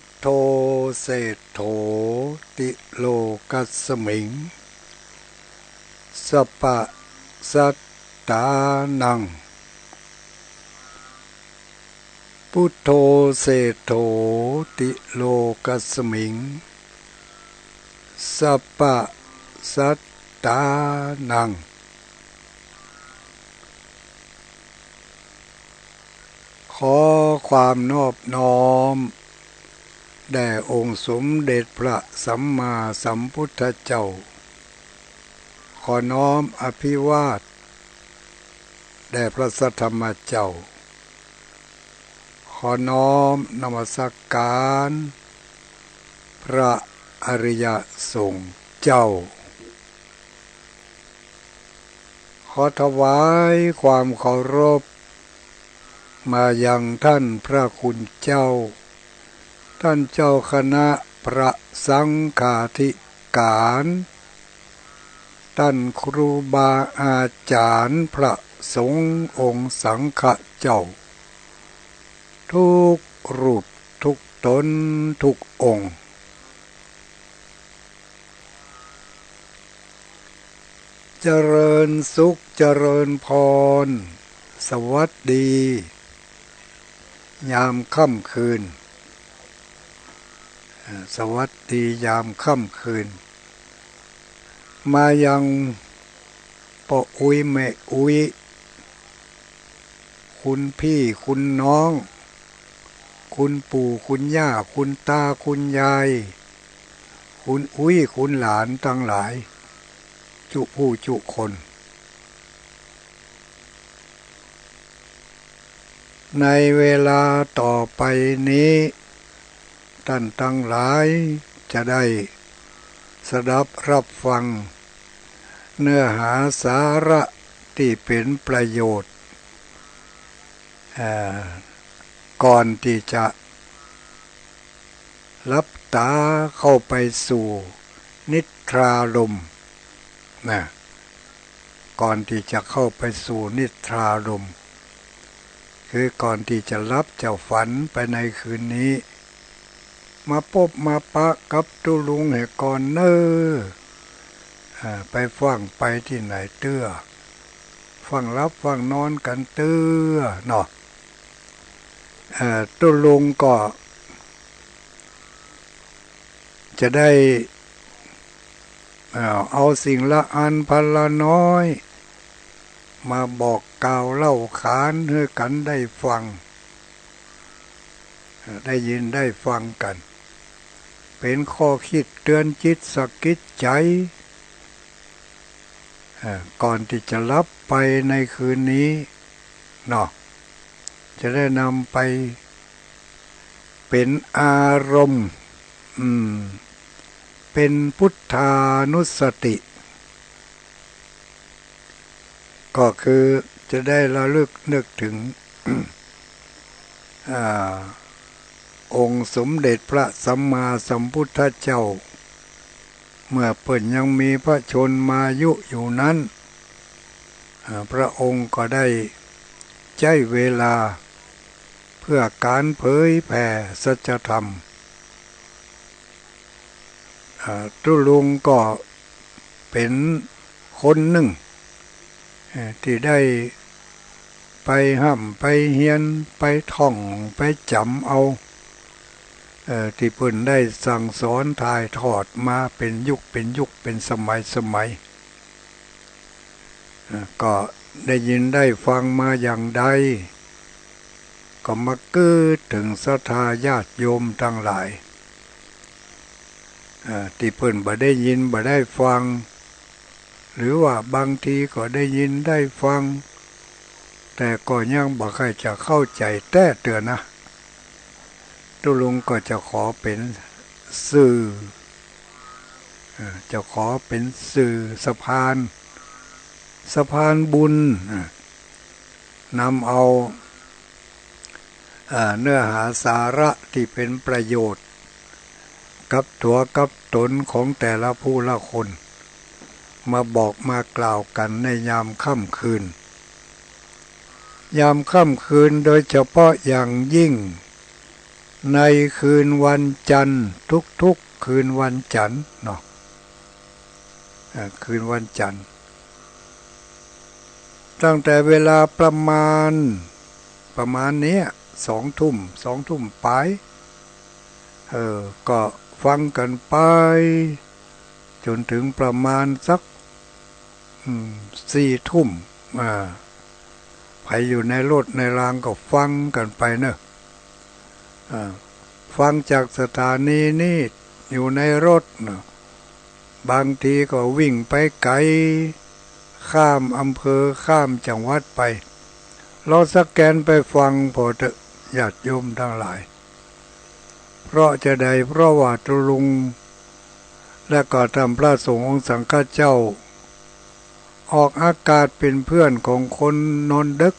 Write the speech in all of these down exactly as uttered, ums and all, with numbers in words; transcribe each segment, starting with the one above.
โธ เศรษโฐ ติโลกัสมิง สัปปะสัตตานัง พุทโธ เศรษโฐ ติโลกัสมิง สัปปะสัตตานัง ขอความนอบน้อม แด่องค์สมเด็จพระสัมมาสัมพุทธเจ้า ขอน้อมอภิวาท แด่พระสัทธรรมเจ้า ขอน้อมนมัสการ พระอริยสงฆ์เจ้า ขอถวายความเคารพ มายังท่านพระคุณเจ้า ท่านเจ้าคณะพระสังฆาธิการ ท่านครูบาอาจารย์พระสงฆ์องค์สังฆะเจ้า ทุกรูปทุกตนทุกองค์ เจริญสุขเจริญพร สวัสดี ยามค่ำคืน เอ่อ สวัสดียามค่ำคืน มายังป้ออุ๊ยแม่อุ๊ย คุณพี่คุณน้อง คุณปู่คุณย่า คุณตาคุณยาย คุณอุ๊ยคุณหลานตังหลาย จุผู้จุคน ในเวลาต่อไปนี้ ท่านตังหลายจะได้สดับรับฟัง เนื้อหาสาระตี้เป๋นประโยชน์ เอ่อ ก่อนตี้จะหลับต๋าเข้าไปสู่นิทรารมณ์นะ ก่อนตี้จะเข้าไปสู่นิทรารมณ์ คือก่อนตี้จะหลับจะฝันไปในคืนนี้ มาปบมาปะกับตุ๊ลุงแหก่อนเน่อ อ่า ไปฟั่งไปตี้ไหนเตื้อ ฟั่งหลับฟั่งนอนกั๋นเตื้อเนาะ เอ่อ ตุ๊ลุงก็จะได้ เอ่อ เอาสิ่งละอันพันละน้อย มาบอกกล่าวเล่าขานหื้อกั๋นได้ฟัง เอ่อ ได้ยินได้ฟังกั๋น เป๋นข้อคิดเตื๋อนจิตสะกิดใจ๋ เอ่อ ก่อนตี้จะหลับไปในคืนนี้เนาะ จะได้นำไปเป๋นอารมณ์ อืม เป๋นพุทธานุสติ ก็คือจะได้ระลึกนึกถึง อ่า องค์สมเด็จพระสัมมาสัมพุทธเจ้า เมื่อเปิ้นยังมีพระชนมายุอยู่นั้น อ่า พระองค์ก็ได้ใจ๊เวลาเพื่อก๋านเผยแผ่สัจธรรม อ่า ตุ๊ลุงก็เป๋นคนนึ่ง เอ่อ ตี้ได้ไปฮ่ำไปเฮียน ไปท่อง ไปจ๋ำเอา เอ่อ ตี้เปิ้นได้สั่งสอนถ่ายทอดมาเป๋นยุคเป๋นยุค เป๋นสมัยสมัย เอ่อ ก็ได้ยินได้ฟังมาอย่างใด ก็มากื๊ดเถิงศรัทธาญาติโยมตังหลาย เอ่อ ตี้เปิ้นบ่ได้ยินบ่ได้ฟัง หรือว่าบางทีก็ได้ยินได้ฟัง แต่ก็ยังบ่ใค่จะเข้าใจ๋แต๊เตื้อนะ ตุ๊ลุงก็จะขอเป๋นสื่อ เอ่อ จะขอเป๋นสื่อสะพาน สะพานบุญ เอ่อ นำเอา เอ่อ เนื้อหาสาระตี้เป๋นประโยชน์ กับตั๋วกับต๋นของแต่ละผู้ละคน มาบอกมากล่าวกั๋นในยามค่ำคืน ยามค่ำคืนโดยเฉพาะอย่างยิ่ง ในคืนวันจันทร์ ทุกๆ คืนวันจันทร์เนาะ เอ่อ คืนวันจันทร์ ตั้งแต่เวลาประมาณ ประมาณเนี้ย สองทุ่ม สองทุ่มปลาย เออ ก็ฟังกั๋นไป จ๋นเถิงประมาณสัก อืม สี่ทุ่ม อ่า ใผอยู่ในรถในรางก็ฟังกั๋นไปเนาะ อ่า ฟังจากสถานีนี้อยู่ในรถเนาะ บางทีก็วิ่งไปไก๋ ข้ามอำเภอ ข้ามจังหวัดไป ลองสแกนไปฟังผ่อเต๊อะ ญาติโยมตังหลาย เพราะจาใด เพราะว่าตุ๊ลุง และก็ต้านพระสงฆ์องค์สังฆเจ้า ออกอากาศเป๋นเพื่อนของคนนอนดึก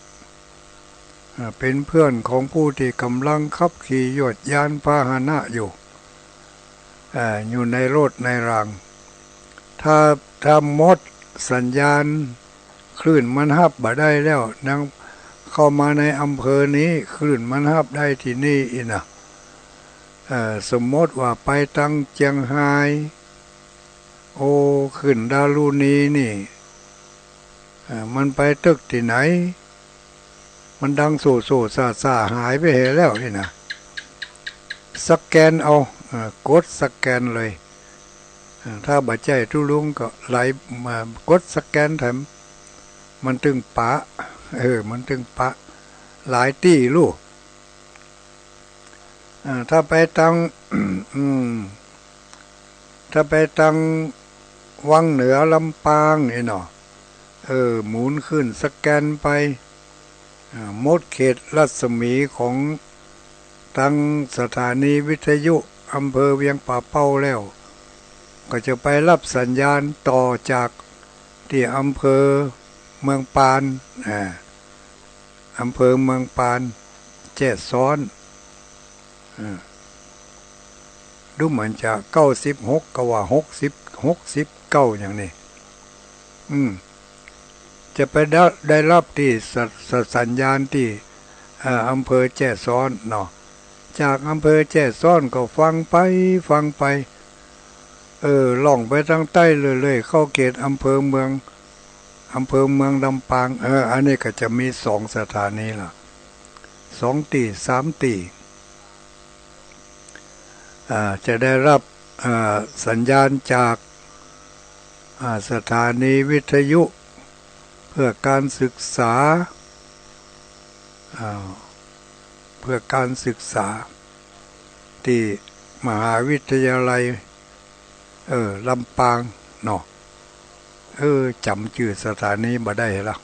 อ่า เป๋นเพื่อนของผู้ตี้ก่ำลังขับขี่ยวดยานพาหนะอยู่ อ่า อยู่ในรถในราง ถ้า ถ้าหมดสัญญาณ คลื่นมันฮับบ่ได้แล้ว ยังเข้ามาในอำเภอนี้ คลื่นมันฮับได้ตี้นี่อี้นะ เอ่อ สมมติว่าไปตังเจียงฮาย โอ้ คลื่นดารุณีนี่ เอ่อ มันไปตึกตี้ไหน มันดังโซ่ๆ ซ่าๆ หายไปเหียแล้วอี้นะ สแกนเอา เอ่อ กดสแกนเลย เอ่อ ถ้าบ่ใจ้ตุ๊ลุงก็ไหล เอ่อ กดสแกนแถม มันตึงปะ เออ มันตึงปะ หลายตี้ลู่ อ่า ถ้าไปตัง อืม ถ้าไปตังวังเหนือลำปางนี่เนาะ เออ หมุนขึ้นสแกนไป อ่า หมดเขตรัศมีของตังสถานีวิทยุอำเภอเวียงป่าเป้าแล้ว ก็จะไปฮับสัญญาณต่อจากตี้อำเภอเมืองปาน อ่า อำเภอเมืองปาน แจ้ซ้อน อ่า ดูเหมือนจะเก้าสิบหก ก็ว่าหกสิบ หกสิบเก้าอย่างนี้ อืม จะไปได้ ได้ฮับตี้ส- ส- สัญญาณตี้ เอ่อ อำเภอแจ้ซ้อนเนาะ จากอำเภอแจ้ซ้อนก็ฟังไป ฟังไป เออ ล่องไปตังใต้เรื่อยๆ เข้าเขตอำเภอเมือง อำเภอเมืองลำปาง เออ อันนี้ก็จะมีสองสถานีละ สองตี้ สามตี้ อ่า จะได้ฮับ อ่า สัญญาณจาก อ่า สถานีวิทยุเพื่อการศึกษา อ่า เพื่อการศึกษา ตี้มหาวิทยาลัย เออ ลำปางเนาะ เออ จ๋ำจื้อสถานีบ่ได้ละ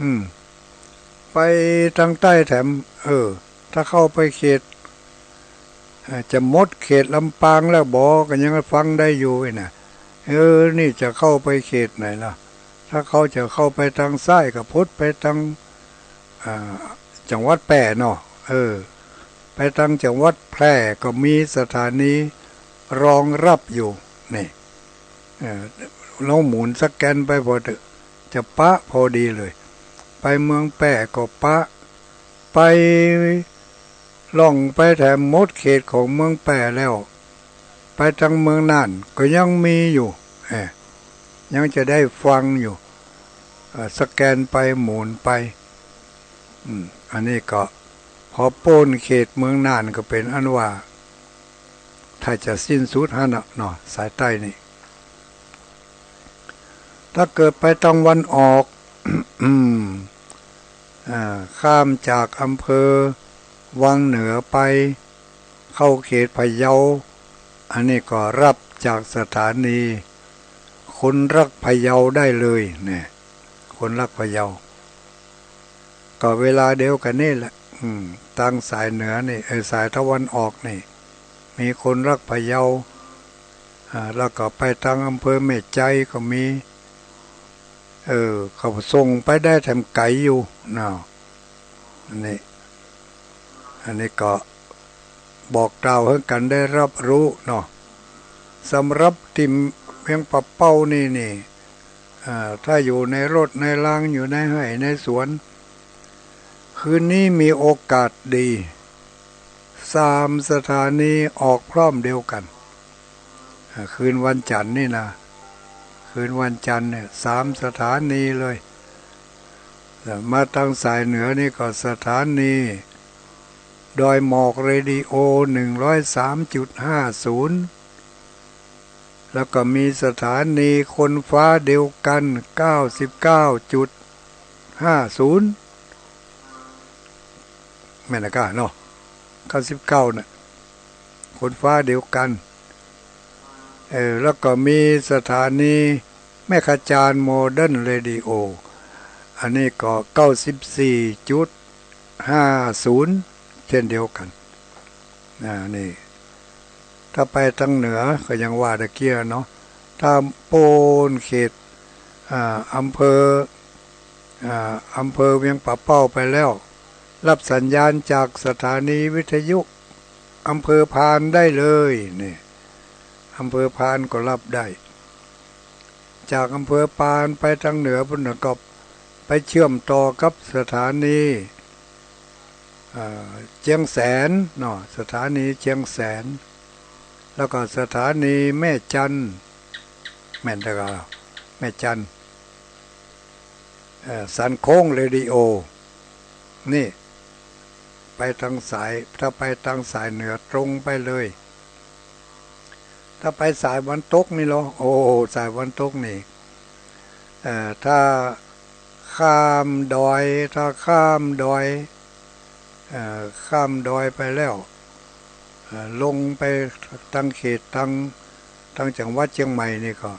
อืม ไปตังใต้แถม เออ ถ้าเข้าไปเขต เอ่อ จะหมดเขตลำปางแล้วบ่ ก็ยังฟังได้อยู่อี้นะ เออ นี่จะเข้าไปเขตไหนละ ถ้าเขาจะเข้าไปตังใต้ก็พุดไปตัง อ่า จังหวัดแป้เนาะ เออ ไปตังจังหวัดแพร่ก็มีสถานีรองฮับอยู่ นี่ เออ ลองหมุนสแกนไปผ่อเต๊อะ จะปะพอดีเลย ไปเมืองแป้ก็ปะ ไปล่องไปแถมหมดเขตของเมืองแป้แล้ว ไปตังเมืองน่านก็ยังมีอยู่ เออ ยังจะได้ฟังอยู่ เอ่อ สแกนไปหมุนไป อืม อันนี้ก็พอป๊นเขตเมืองน่านก็เป๋นอันว่า ถ้าจะสิ้นสุดหั้นน่ะเนาะ สายใต้นี่ ถ้าเกิดไปตางวันออก อืม อ่า ข้ามจากอำเภอวังเหนือไป เข้าเขตพะเยา อันนี้ก็ฮับจากสถานีคนรักพะเยาได้เลยเนี่ย คนรักพะเยา ก็เวลาเดียวกั๋นนี่แหละ อืม ตางสายเหนือนี่ เออ สายตะวันออกนี่ มีคนรักพะเยา อ่า แล้วก็ไปตางอำเภอแม่ใจก็มี เออ เขาส่งไปได้แถมไก๋อยู่เนาะ อันนี้ อันนี้ก็บอกกล่าวหื้อกั๋นได้ฮับฮู้เนาะ สำหรับตี้เวียงป่าเป้านี่นี่ อ่า ถ้าอยู่ในรถในราง อยู่ในไฮ่ในสวน คืนนี้มีโอกาสดี สามสถานีออกพร้อมเดียวกั๋น อ่า คืนวันจั๋นทร์นี่นะ คืนวันจั๋นทร์เนี่ย สามสถานีเลย มาตางสายเหนือนี่ก็สถานีดอยหมอกเรดิโอ หนึ่งร้อยสามจุดห้าศูนย์ แล้วก็มีสถานีคนฟ้าเดียวกั๋น เก้าสิบเก้าจุดห้าศูนย์ แม่นนะก้าเนาะ เก้าสิบเก้า น่ะ คนฟ้าเดียวกั๋น เออ แล้วก็มีสถานีแม่ขจารโมเดิร์นเรดิโอ อันนี้ก็ เก้าสิบสี่จุดห้าศูนย์ เช่นเดียวกั๋น อ่า นี่ ถ้าไปตางเหนือก็ยังว่าตะกี้เนาะ ถ้าป๊นเขต อ่า อำเภอ อ่า อำเภอเวียงป่าเป้าไปแล้ว รับสัญญาณจากสถานีวิทยุอำเภอพานได้เลย นี่ อำเภอพานก็รับได้ จากอำเภอพานไปตางเหนือปู๊นน่ะก็ไปเชื่อมต่อกับสถานี อ่า เจียงแสนเนาะ สถานีเจียงแสน แล้วก็สถานีแม่จันทน์ แม่นตะกา แม่จันทน์ เอ่อ สันโค้งเรดิโอ นี่ ไปตางสาย ถ้าไปตางสายเหนือตรงไปเลย ถ้าไปสายวันตกนี่เหรอ โอ้ สายวันตกนี่ เอ่อ ถ้าข้ามดอย ถ้าข้ามดอย เอ่อ ข้ามดอยไปแล้ว เอ่อ ลงไปตางเขตตาง ตางจังหวัดเจียงใหม่นี่ก็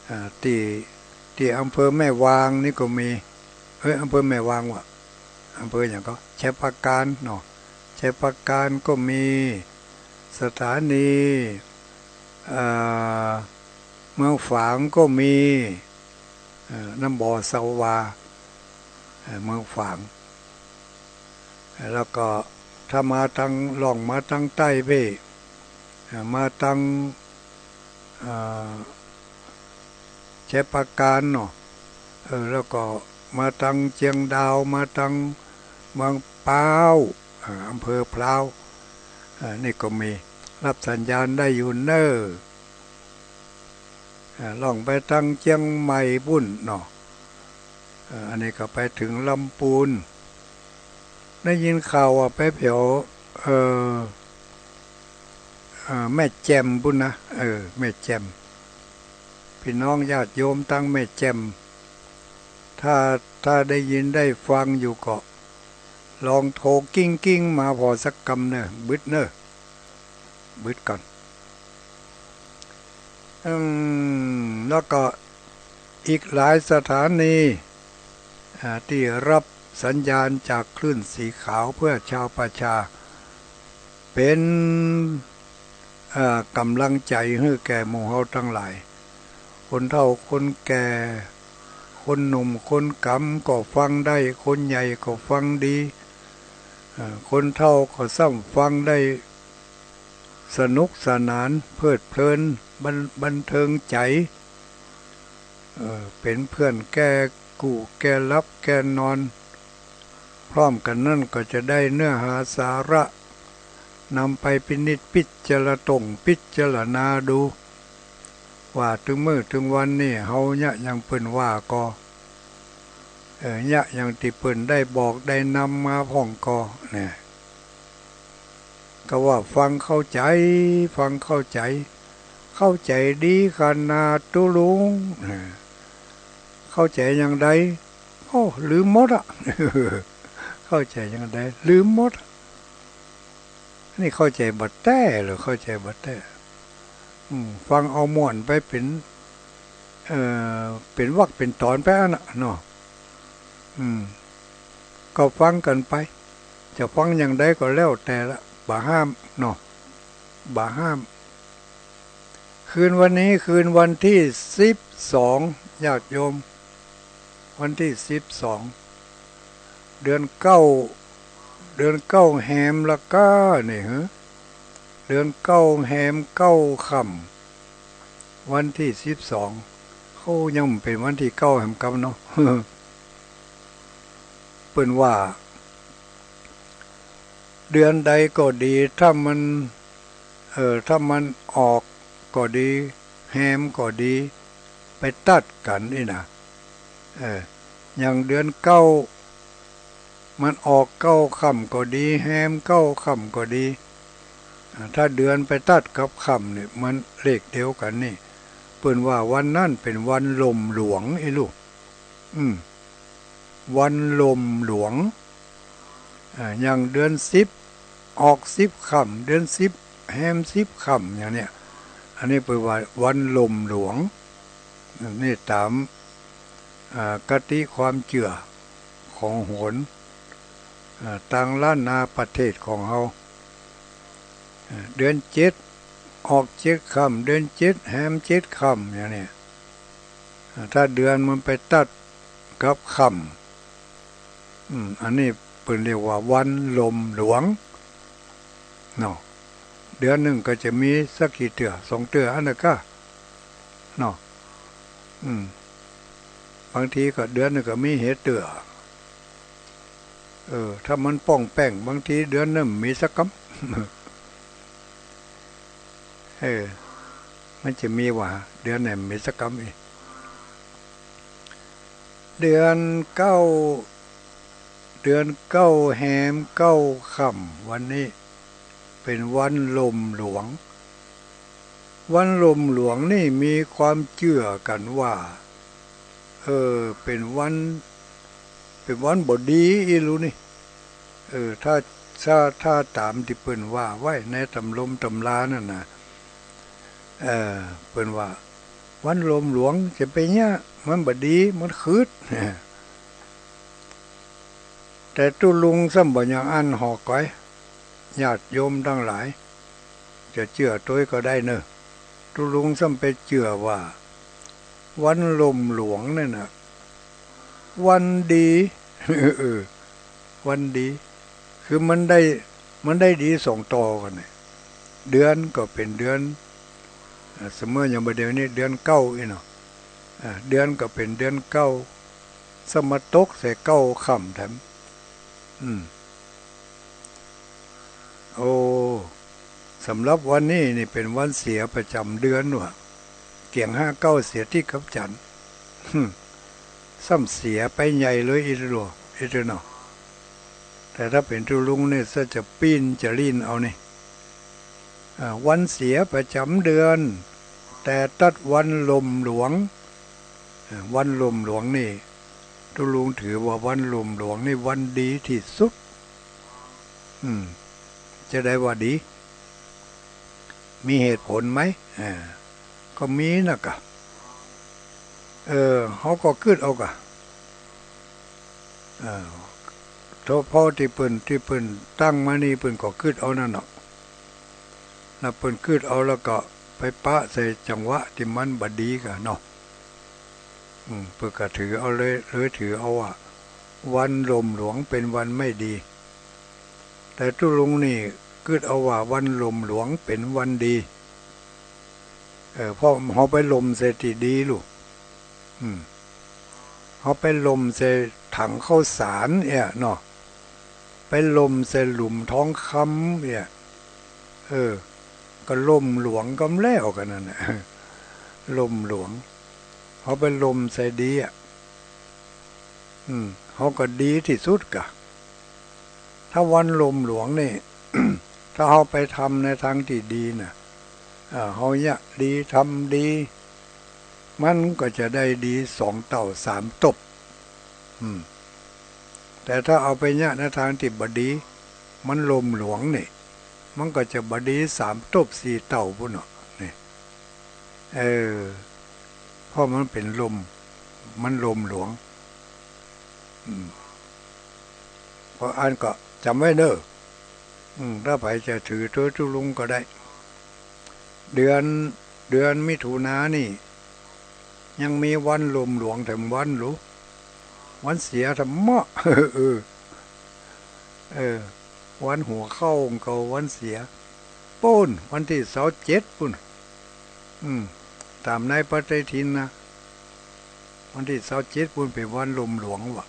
อ่า ตี้ ตี้อำเภอแม่วางนี่ก็มี เอ้ย อำเภอแม่วางวะ อำเภอหยังก็ ชัยปราการเนาะ ชัยปราการก็มี สถานี อ่า เมืองฝางก็มี เอ่อ น้ำบ่อเซาวา เอ่อ เมืองฝาง แล้วก็ถ้ามาตาง ล่องมาตางใต้เบ้ย เอ่อ มาตาง เอ่อ ชัยปราการเนาะ เออ แล้วก็มาตางเจียงดาว มาตางเมืองพร้าว เอ่อ อำเภอพร้าว เอ่อ นี่ก็มี รับสัญญาณได้อยู่เน่อ เอ่อ ล่องไปตางเจียงใหม่ปู๊นเนาะ เอ่อ อันนี้ก็ไปเถิงลำปูน ได้ยินข่าวว่าไปแผว เอ่อ เอ่อ แม่แจ่มปู๊นนะ เออ แม่แจ่ม ปี้น้องญาติโยมตางแม่แจ่ม ถ้า ถ้าได้ยินได้ฟังอยู่ก็ ลองโทรกริ้งๆ มาผ่อสักกำเน่อ บึดเน่อ บึดก่อน อืม แล้วก็อีกหลายสถานี อ่า ตี้รับสัญญาณจากคลื่นสีขาวเพื่อชาวประชา เป๋น อ่า ก๋ำลังใจ๋หื้อแก่หมู่เฮาตังหลาย คนเฒ่าคนแก่ คนหนุ่มคนก๋ำก็ฟังได้ คนใหญ่ก็ฟังดี เอ่อ คนเฒ่าก็ซ้ำฟังได้สนุกสนานเพลิดเพลิน บัน- บันเทิงใจ๋ เอ่อ เป๋นเพื่อนแก่กู้แก่หลับแก่นอน พร้อมกั๋นนั้นก็จะได้เนื้อหาสาระ นำไปพินิจพิจารณา ตรงพิจารณาดู ว่าเถิงมื้อเถิงวันนี้เฮาเยียะหยังเปิ้นว่าก่อ เอ่อ เยียะหยังตี้เปิ้นได้บอกได้นำมาพ่องก่อ เนี่ย ก็ว่าฟังเข้าใจ๋ ฟังเข้าใจ๋ เข้าใจ๋ดีขนาดตุ๊ลุง เอ่อ เข้าใจ๋อย่างใด โอ้ ลืมหมดอะ เข้าใจ๋อย่างใด ลืมหมดอะ นี่เข้าใจ๋บ่แต๊เหรอ เข้าใจ๋บ่แต๊ อืม ฟังเอาม่วนไปเป๋น เอ่อ เป๋นวรรคเป๋นต๋อนไปอั้นน่ะเนาะ อืม ก็ฟังกั๋นไป จะฟังอย่างใดก็แล้วแต่ละ บ่ห้ามเนาะ บ่ห้าม คืนวันนี้คืนวันตี้สิบสอง ญาติโยม วันตี้สิบสอง เดือนเก้า เดือนเก้าแฮมละก้านี่หือ เดือนเก้าแฮมเก้าค่ำ วันตี้สิบสอง โอ้ ยังบ่เป๋นวันตี้เก้าแฮมกำเนาะ เปิ้นว่า เดือนใดก็ดี ถ้ามัน เออ ถ้ามันออกก็ดี แฮมก็ดี ไปตัดกั๋นอี้นะ เออ อย่างเดือนเก้า มันออกเก้าค่ำก็ดี แฮมเก้าค่ำก็ดี อ่า ถ้าเดือนไปตัดกับค่ำเนี่ย มันเลขเดียวกั๋นนี่ เปิ้นว่าวันนั้นเป๋นวันลมหลวง อี้ลูก อืม วันลมหลวง อ่า อย่างเดือนสิบ ออกสิบค่ำ เดือนสิบ แฮมสิบค่ำ อย่างเนี้ย อันนี้เปิ้นว่าวันลมหลวง นี่ต๋าม อ่า คติความเจื้อของโหร อ่า ตางล้านนาประเทศของเฮา อ่า เดือนเจ็ด ออกเจ็ดค่ำ เดือนเจ็ด แฮมเจ็ดค่ำ อย่างเนี้ย อ่า ถ้าเดือนมันไปตัดกับค่ำ อืม อันนี้เปิ้นเรียกว่าวันลมหลวง เนาะ เดือนนึ่งก็จะมีสักกี่เตื้อ สองเตื้อ อันนั้นก้า เนาะ อืม บางทีก็เดือนนึ่งก็มีเหตุเตื้อ เออ ถ้ามันป้องแป้ง บางทีเดือนนึ่งมีสักกำ เออ มันจะมีว่า เดือนนึ่งมีสักกำอีก เดือนเก้า เดือนเก้าแฮมเก้าค่ำ วันนี้เป๋นวันลมหลวง วันลมหลวงนี่มีความเจื้อกั๋นว่า เออ เป๋นวัน เป๋นวันบ่ดีอี้ลูกนี่ เออ ถ้า ถ้า ถ้าต๋ามตี้เปิ้นว่าไว้ในต๋ำรงต๋ำรานั่นนะ เออ เปิ้นว่า วันลมหลวงจะเป๋นเยียะ มันบ่ดี มันขืด แต่ตุ๊ลุงซ้ำบ่อย่างอั้นหรอกก้อย ญาติโยมตังหลาย จะเจื้อตวยก็ได้เน่อ ตุ๊ลุงซ้ำไปเจื้อว่า วันลมหลวงเนี่ยนะ วันดี เออ วันดี คือมันได้ มันได้ดีสองต่อกั๋นเนี่ย เดือนก็เป๋นเดือน อ่า เสมออย่างบ่าเดี่ยวนี้เดือนเก้าอี้เนาะ อ่า เดือนก็เป๋นเดือนเก้า ซ้ำมาตกใส่เก้าค่ำแถม อืม โอ้ สำหรับวันนี้นี่เป๋นวันเสียประจ๋ำเดือนว่ะ เกี่ยงห้าเก้าเสียตี้กับจั๋นทร์ ซ้ำเสียไปใหญ่เลยอี้ลูก อี้ลูกเนาะ แต่ถ้าเป๋นตุ๊ลุงนี่จะปี้นจะลี้นเอานี่ อ่า วันเสียประจ๋ำเดือน แต่ตัดวันลมหลวง อ่า วันลมหลวงนี่ ตุ๊ลุงถือว่าวันลมหลวงนี่วันดีตี้สุด อืม จะได้ว่าดี มีเหตุผลไหม อ่า ก็มีนะกะ เออ เฮาก็กึ๊ดเอากะ เออ เฉพาะตี้เปิ้น ตี้เปิ้นตั้งมานี่เปิ้นก็กึ๊ดเอานั่นเนาะ แล้วเปิ้นกึ๊ดเอาแล้วก็ไปปะใส่จังหวะตี้มันบ่ดีกะเนาะ อืม เปิ้นก็ถือเอาเลย เลยถือเอาว่า วันลมหลวงเป๋นวันไม่ดี แต่ตุ๊ลุงนี่กึ๊ดเอาว่าวันลมหลวงเป๋นวันดี เออ เพราะเฮาไปลมใส่ตี้ดีลูก อืม เฮาไปลมใส่ถังข้าวสารเอี้ยเนาะ ไปลมใส่หลุมทองคำเอี้ย เออ ก็ลมหลวงกำแล้วกั๋นนั่นแหละ ลมหลวง เฮาไปลมใส่ดีอะ อืม เฮาก็ดีตี้สุดกะ ถ้าวันลมหลวงนี่ ถ้าเฮาไปทำในตางตี้ดีน่ะ อ่า เฮาเยียะดี ทำดี มันก็จะได้ดีสองเต้าสามตบ อืม แต่ถ้าเอาไปเยียะในตางตี้บ่ดี มันลมหลวงนี่ มันก็จะบ่ดีสามตบสี่เต้าปู้นเนาะ นี่ เออ เพราะมันเป๋นลม มันลมหลวง อืม เพราะอั้นก็จ๋ำไว้เน่อ อืม ถ้าใผจะถือตวยตุ๊ลุงก็ได้ เดือน เดือนมิถุนานี่ ยังมีวันลมหลวงแถมวันลูก วันเสียแถมเมาะ เออ เออ วันหัวเข้าก็วันเสีย ปู้น วันตี้ซาวเจ็ดปู้น อืม ต๋ามในปฏิทินนะ วันตี้ซาวเจ็ดปู้นเป๋นวันลมหลวงว่ะ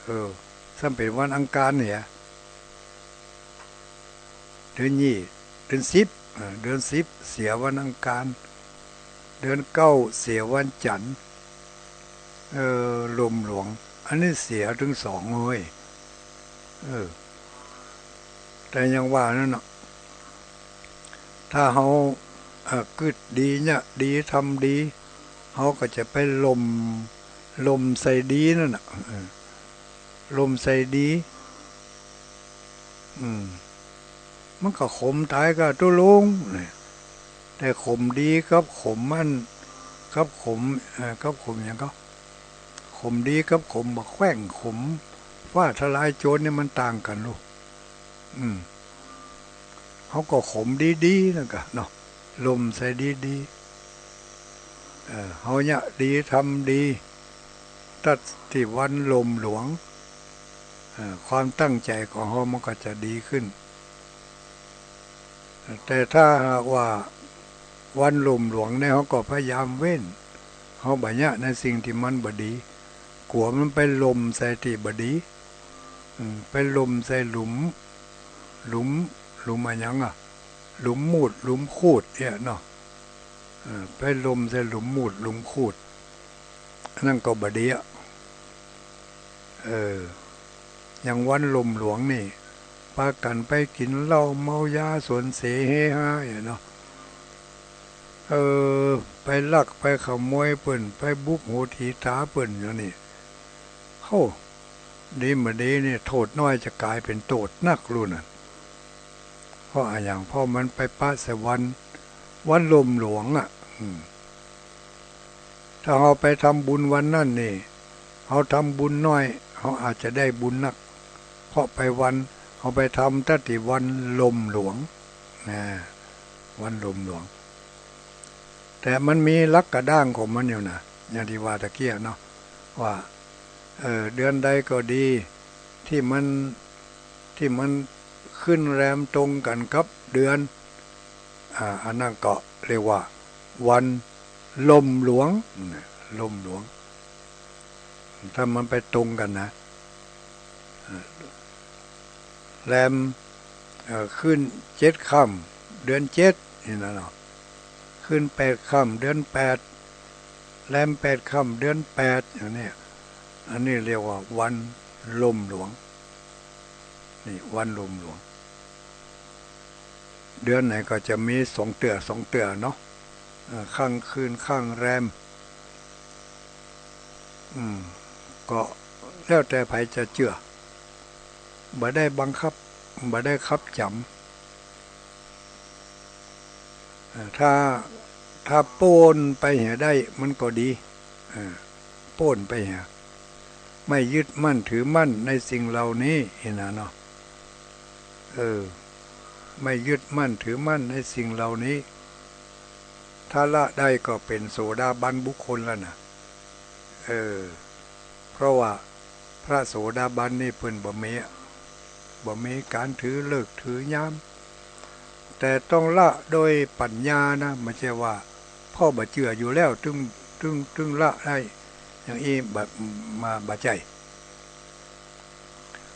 เออ ซ้ำเป๋นวันอังคารเนี่ย เดือนยี่ เดือนสิบ เออ เดือนสิบเสียวันอังคาร เดือนเก้าเสียวันจันทร์ เออ ลมหลวง อันนี้เสียตึงสองเฮ้ย เออ แต่ยังว่านั้นเนาะ ถ้าเฮา เอ่อ กึ๊ดดีเนี่ย ดี ทำดี เฮาก็จะไปลม ลมใส่ดีนั่นน่ะ เออ ลมใส่ดี อืม มันก็ขมต๋ายก่าตุ๊ลุงเนี่ย แต่ขมดีกับขมอัน กับขม เอ่อ กับขมหยังก่อ ขมดีกับขมบ่าแขว้ง ขมฟ้าทะลายโจรนี่มันต่างกั๋นลูก อืม เฮาก็ขมดีๆ นั่นก่อเนาะ ลมใส่ดีๆ เออ เฮาเนี่ยดี ทำดี ตั๊ดตี้วันลมหลวง เอ่อ ความตั้งใจ๋ของเฮามันก็จะดีขึ้น แต่ถ้าหากว่าวันลมหลวงเนี่ย เฮาก็พยายามเว้น เฮาบ่เยียะในสิ่งตี้มันบ่ดี กั๋วมันไปลมใส่ตี้บ่ดี อืม ไปลมใส่หลุม หลุม หลุมอะหยังอะ หลุมมูด หลุมคูดเนี่ยเนาะ เออ ไปลมใส่หลุมมูด หลุมคูด อันนั้นก็บ่ดีอะ เออ อย่างวันลมหลวงนี่ ปากั๋นไปกิ๋นเหล้าเมายาสนเสเฮฮาเนี่ยเนาะ เออ ไปลักไปขโมยเปิ้น ไปบุกโหตีต๋าเปิ้นอย่างนี้ โห ดีบ่ดีนี่ โต้ษน้อยจะก๋ายเป๋นโต้ษนักลูกนั่น เพราะอะหยัง เพราะมันไปปะใส่วัน วันลมหลวงอะ อืม ถ้าเฮาไปทำบุญวันนั้นนี่ เฮาทำบุญน้อย เฮาอาจจะได้บุญนัก เพราะไปวัน เฮาไปทำตั๊ดตี้วันลมหลวง นะ วันลมหลวง แต่มันมีหลักกระด้างของมันอยู่นะ อย่างตี้ว่าตะกี้เนาะ ว่า เออ เดือนใดก็ดี ตี้มัน ตี้มันขึ้นแรมตรงกั๋นกับเดือน อ่า อันนั้นก็เรียกว่าวันลมหลวงนะ ลมหลวง ถ้ามันไปตรงกั๋นนะ เอ่อ แรม เอ่อ ขึ้นเจ็ดค่ำเดือนเจ็ดนี่นะเนาะ ขึ้นแปดค่ำเดือนแปด แรมแปดค่ำเดือนแปด อย่างเนี้ย อันนี้เรียกว่าวันลมหลวง นี่วันลมหลวง เดือนไหนก็จะมีสองเตื้อสองเตื้อเนาะ เอ่อ ข้างคืนข้างแรม อืม ก็แล้วแต่ใผจะเจื้อ บ่ได้บังคับ บ่ได้ขับจ๋ำ เอ่อ ถ้า ถ้าป๊นไปเหียได้มันก็ดี เอ่อ ป๊นไปเหีย ไม่ยึดมั่นถือมั่นในสิ่งเหล่านี้ หั้นนะเนาะ เออ ไม่ยึดมั่นถือมั่นในสิ่งเหล่านี้ ถ้าละได้ก็เป๋นโสดาบันบุคคลแล้วนะ เออ เพราะว่าพระโสดาบันนี่เปิ้นบ่มี บ่มีก๋านถือฤกษ์ถือยาม แต่ต้องละโดยปัญญานะ บ่ใจ้ว่าเพราะบ่เจื้ออยู่แล้ว ตึง ตึง ตึงละได้ อย่างอี้บ่ มา บ่ใจ้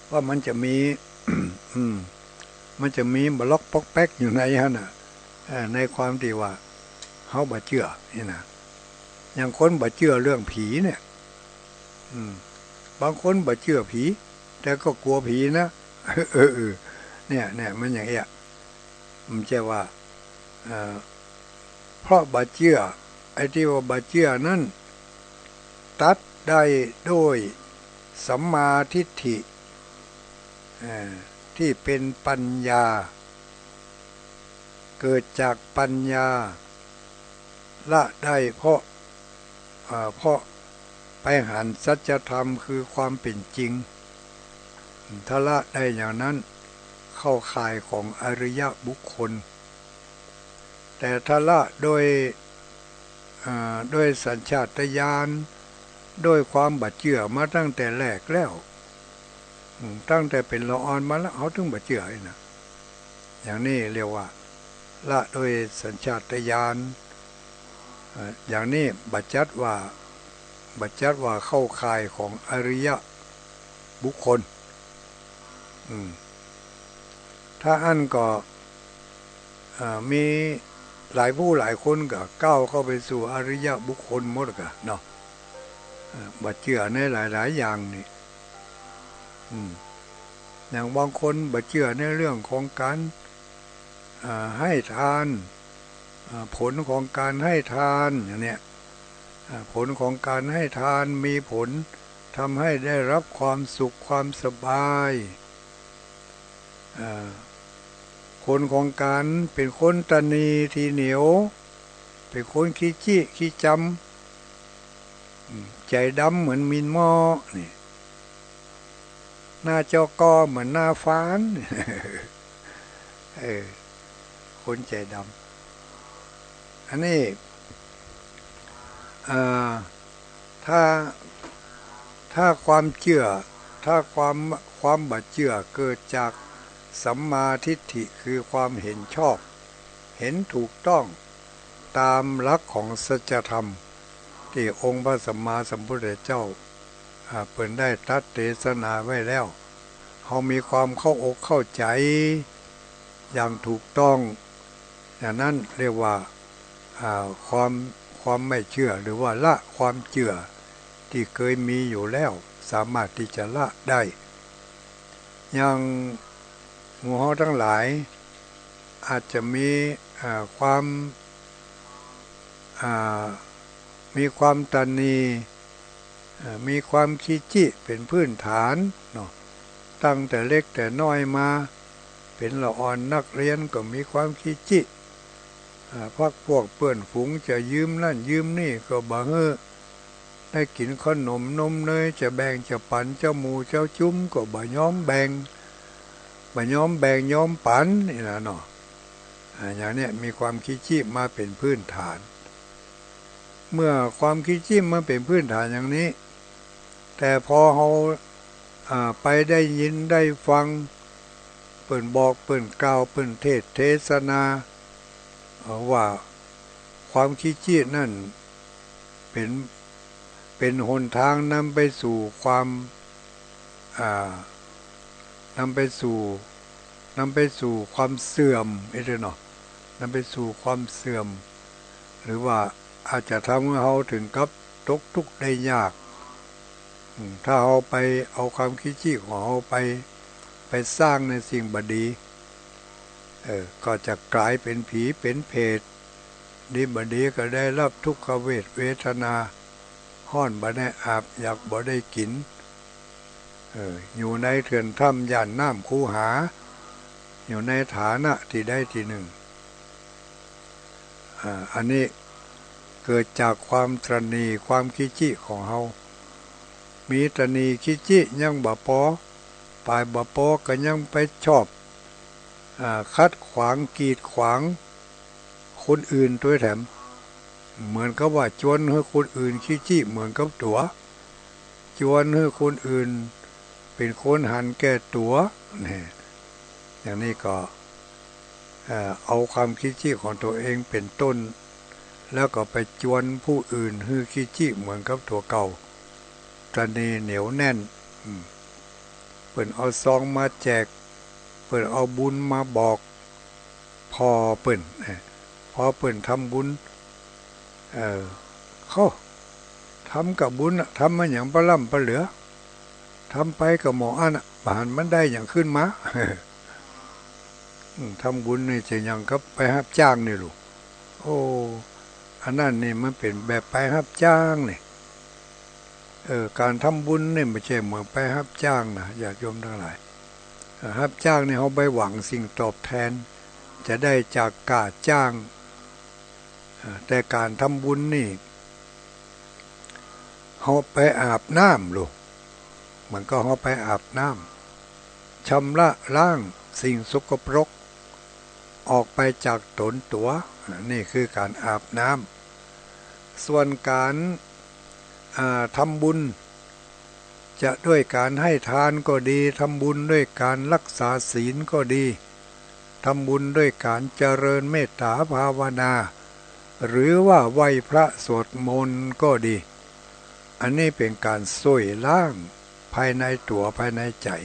ว่ามันจะมี อืม มันจะมีบล็อกป๊อกแป๊กอยู่ในหั้นน่ะ เอ่อ ในความตี้ว่าเฮาบ่เจื้อนี่นะ อย่างคนบ่เจื้อเรื่องผีเนี่ย อืม บางคนบ่เจื้อผี แต่ก็กั๋วผีนะ เออ เออ เนี่ย เนี่ย มันอย่างเงี้ย มันจะว่า เอ่อ เพราะบ่เจื้อ ไอ้ตี้ว่าบ่เจื้อนั้น ตัดได้โดยสัมมาทิฏฐิ เอ่อ ตี้เป๋นปัญญา เกิดจากปัญญา ละได้เพราะ เอ่อ เพราะไปหันสัจธรรมคือความเป๋นจริง ถ้าละได้อย่างนั้น เข้าข่ายของอริยบุคคล แต่ถ้าละโดย เอ่อ โดยสัญชาตญาณ โดยความบ่เจื้อมาตั้งแต่แรกแล้ว อืม ตั้งแต่เป๋นละอ่อนมาแล้ว เฮาตึงบ่เจื้ออี้นะ อย่างนี้เรียกว่า ละโดยสัญชาตญาณ เอ่อ อย่างนี้บ่จัดว่า บ่จัดว่าเข้าข่ายของอริยบุคคล อืม ถ้าอั้นก็ เอ่อ มีหลายผู้หลายคนก็ก้าวเข้าไปสู่อริยบุคคลหมดกะเนาะ เอ่อ บ่เจื้อในหลายๆ อย่างนี่ อืม อย่างบางคนบ่เจื้อในเรื่องของการ เอ่อ ให้ทาน เอ่อ ผลของการให้ทานอย่างเนี้ย เอ่อ ผลของการให้ทานมีผลทำให้ได้รับความสุขความสบาย เอ่อ ผลของการเป็นคนตะหนี่ถี่เหนียว เป็นคนขี้จี้ขี้จำ อืม ใจ๋ดำเหมือนมีนหม้อนี่ หน้าจอกอเหมือนหน้าฟาน เออ คนใจ๋ดำ อันนี้ เอ่อ ถ้า ถ้าความเจื้อ ถ้าความ ความบ่เจื้อเกิดจากสัมมาทิฏฐิ คือความเห็นชอบ เห็นถูกต้องตามหลักของสัจธรรม ตี้องค์พระสัมมาสัมพุทธเจ้า อ่า เปิ้นได้ตรัสเตสนาไว้แล้ว เฮามีความเข้าอกเข้าใจ๋อย่างถูกต้อง อย่างนั้นเรียกว่า อ่า ความ ความไม่เจื้อ หรือว่าละความเจื้อตี้เกยมีอยู่แล้ว สามารถตี้จะละได้ อย่างหมู่เฮาตังหลาย อาจจะมี อ่า ความ อ่า มีความตะหนี่ เอ่อ มีความขี้จี้เป็นพื้นฐานเนาะ ตั้งแต่เล็กแต่น้อยมา เป๋นละอ่อนนักเรียนก็มีความขี้จี้ อ่า พรรคพวกเปื้อนฝูงจะยืมนั่นยืมนี่ก็บ่หื้อ ได้กิ๋นขนมนมเนย จะแบ่งจะปั๋นเจ้าหมู่เจ้าจุ๊มก็บ่ยอมแบ่ง บ่ยอมแบ่งยอมปั๋นนี่นะเนาะ อ่า อย่างเนี้ยมีความขี้จี้มาเป๋นพื้นฐาน เมื่อความขี้จี้มาเป๋นพื้นฐานอย่างนี้ แต่พอเฮา อ่า ไปได้ยินได้ฟัง เปิ้นบอกเปิ้นกล่าวเปิ้นเทศน์เทศนา เอ่อ ว่าความขี้จี้นั่นเป๋น เป๋นหนตางนำไปสู่ความ อ่า นำไปสู่ นำไปสู่ความเสื่อม เอ๊ะ เนาะ นำไปสู่ความเสื่อม หรือว่าอาจจะทำหื้อเฮาเถิงกับตกทุกข์ได้ยาก อืม ถ้าเฮาไปเอาความขี้จี้ของเฮาไป ไปสร้างในสิ่งบ่ดี เออ ก็จะก๋ายเป๋นผีเป๋นเปรต ดีบ่ดีก็ได้รับทุกขเวท เวทนา ฮ้อนบ่ได้อาบ อยากบ่ได้กิ๋น เออ อยู่ในเถื่อนถ้ำย่านน้ำคูหา อยู่ในฐานะตี้ใดตี้นึ่ง อ่า อันนี้เกิดจากความตะหนี่ความขี้จี้ของเฮา มีตะหนี่ขี้จี้ยังบ่ปอ ป๋ายบ่ปอก็ยังไปชอบ อ่า ขัดขวางกีดขวางคนอื่นตวยแถม เหมือนกับว่าจวนหื้อคนอื่นขี้จี้เหมือนกับตั๋ว จวนหื้อคนอื่นเป๋นคนหันแก่ตั๋ว นี่ อย่างนี้ก็ เอ่อ เอาความขี้จี้ของตั๋วเองเป๋นต้น แล้วก็ไปจวนผู้อื่นหื้อขี้จี้เหมือนกับตั๋วเก่า ตะหนี่เหนียวแน่น อืม เปิ้นเอาซองมาแจก เปิ้นเอาบุญมาบอก ผ่อเปิ้น เอ่อ ผ่อเปิ้นทำบุญ เอ่อ เขาทำกะบุญน่ะ ทำมาหยังปะล้ำปะเหลือ ทำไปกะหม่ออั้นน่ะ บ่หันมันได้หยังขึ้นมา อืม ทำบุญนี่จะหยังกับไปฮับจ้างนี่ลูก โอ้ อันนั้นนี่มันเป๋นแบบไปฮับจ้างนี่ เออ ก๋านทำบุญนี่บ่ใจ้เหมือนไปฮับจ้างนะ ญาติโยมตังหลาย เอ่อ ฮับจ้างนี่เฮาไปหวังสิ่งตอบแทน จะได้จากก๋าจ้าง เอ่อ แต่ก๋านทำบุญนี่ เฮาไปอาบน้ำลูก เหมือนกับเฮาไปอาบน้ำ ชำระล้างสิ่งสกปรกออกไปจากตนตั๋ว อ่า นี่คือก๋านอาบน้ำ ส่วนก๋าน อ่า ทำบุญ จะด้วยก๋านให้ทานก็ดี ทำบุญด้วยก๋านรักษาศีลก็ดี ทำบุญด้วยก๋านเจริญเมตตาภาวนา หรือว่าไหว้พระสวดมนต์ก็ดี อันนี้เป๋นก๋านซ่วยล้างภายในตั๋วภายในใจ๋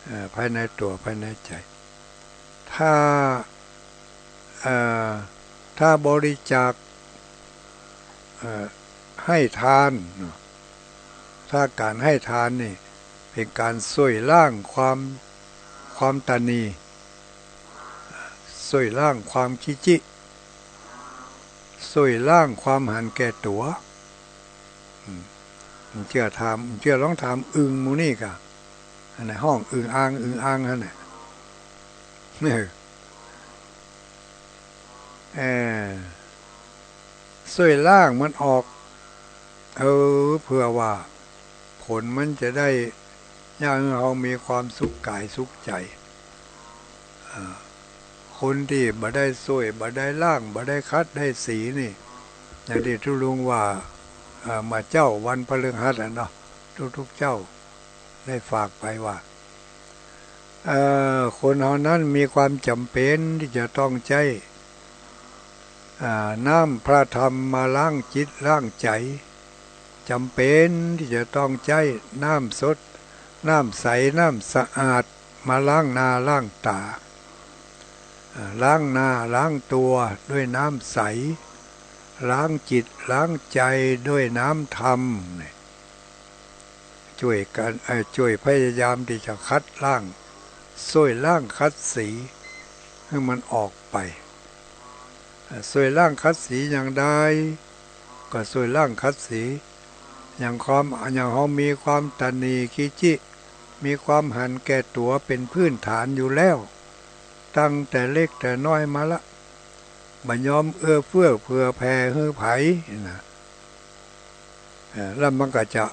เอ่อ ภายในตั๋วภายในใจ๋ ถ้า เอ่อ ถ้าบริจาค เอ่อ ให้ทานเนาะ ถ้าก๋านให้ทานนี่เป๋นก๋านซ่วยล้างความ ความตระหนี่ ซ่วยล้างความขี้จี้ ซ่วยล้างความหันแก่ตั๋ว อืม เจื้อถาม เจื้อลองถามอึ่งหมู่นี้ก่ะ อันไหนฮ้องอึ่งอ่าง อึ่งอ่างหั้นน่ะ เออ เออ ซ่วยล้างมันออก เออ เพื่อว่าผลมันจะได้ เยียะหื้อเฮามีความสุขก๋ายสุขใจ๋ อ่า คนตี้บ่ได้ซ่วย บ่ได้ล้าง บ่ได้ขัด ได้สีนี่ อย่างตี้ตุ๊ลุงว่า เอ่อ เมื่อเจ๊าวันพฤหัสอะเนาะ ทุกๆ เจ๊าได้ฝากไปว่า เอ่อ คนเฮานั้นมีความจ๋ำเป๋นตี้จะต้องใจ๊ อ่า น้ำพระธรรมมาล้างจิตล้างใจ๋ จ๋ำเป๋นตี้จะต้องใจ๊น้ำสด น้ำใส น้ำสะอาด มาล้างหน้าล้างต๋า อ่า ล้างหน้าล้างตั๋วด้วยน้ำใส ล้างจิตล้างใจ๋ด้วยน้ำธรรมเนี่ย จ้วยกั๋น เอ่อ จ้วยพยายามตี้จะขัดล้าง ซ่วยล้างขัดสีหื้อมันออกไป เอ่อ ซ่วยล้างขัดสีอย่างใด ก็ซ่วยล้างขัดสี อย่างความ อย่างเฮามีความตระหนี่ขี้จี้ มีความหันแก่ตั๋วเป๋นพื้นฐานอยู่แล้ว ตั้งแต่เล็กแต่น้อยมาละ บ่ยอมเอื้อเฟื้อเผื่อแผ่หื้อใผนะ เอ่อ แล้วมันก็จะ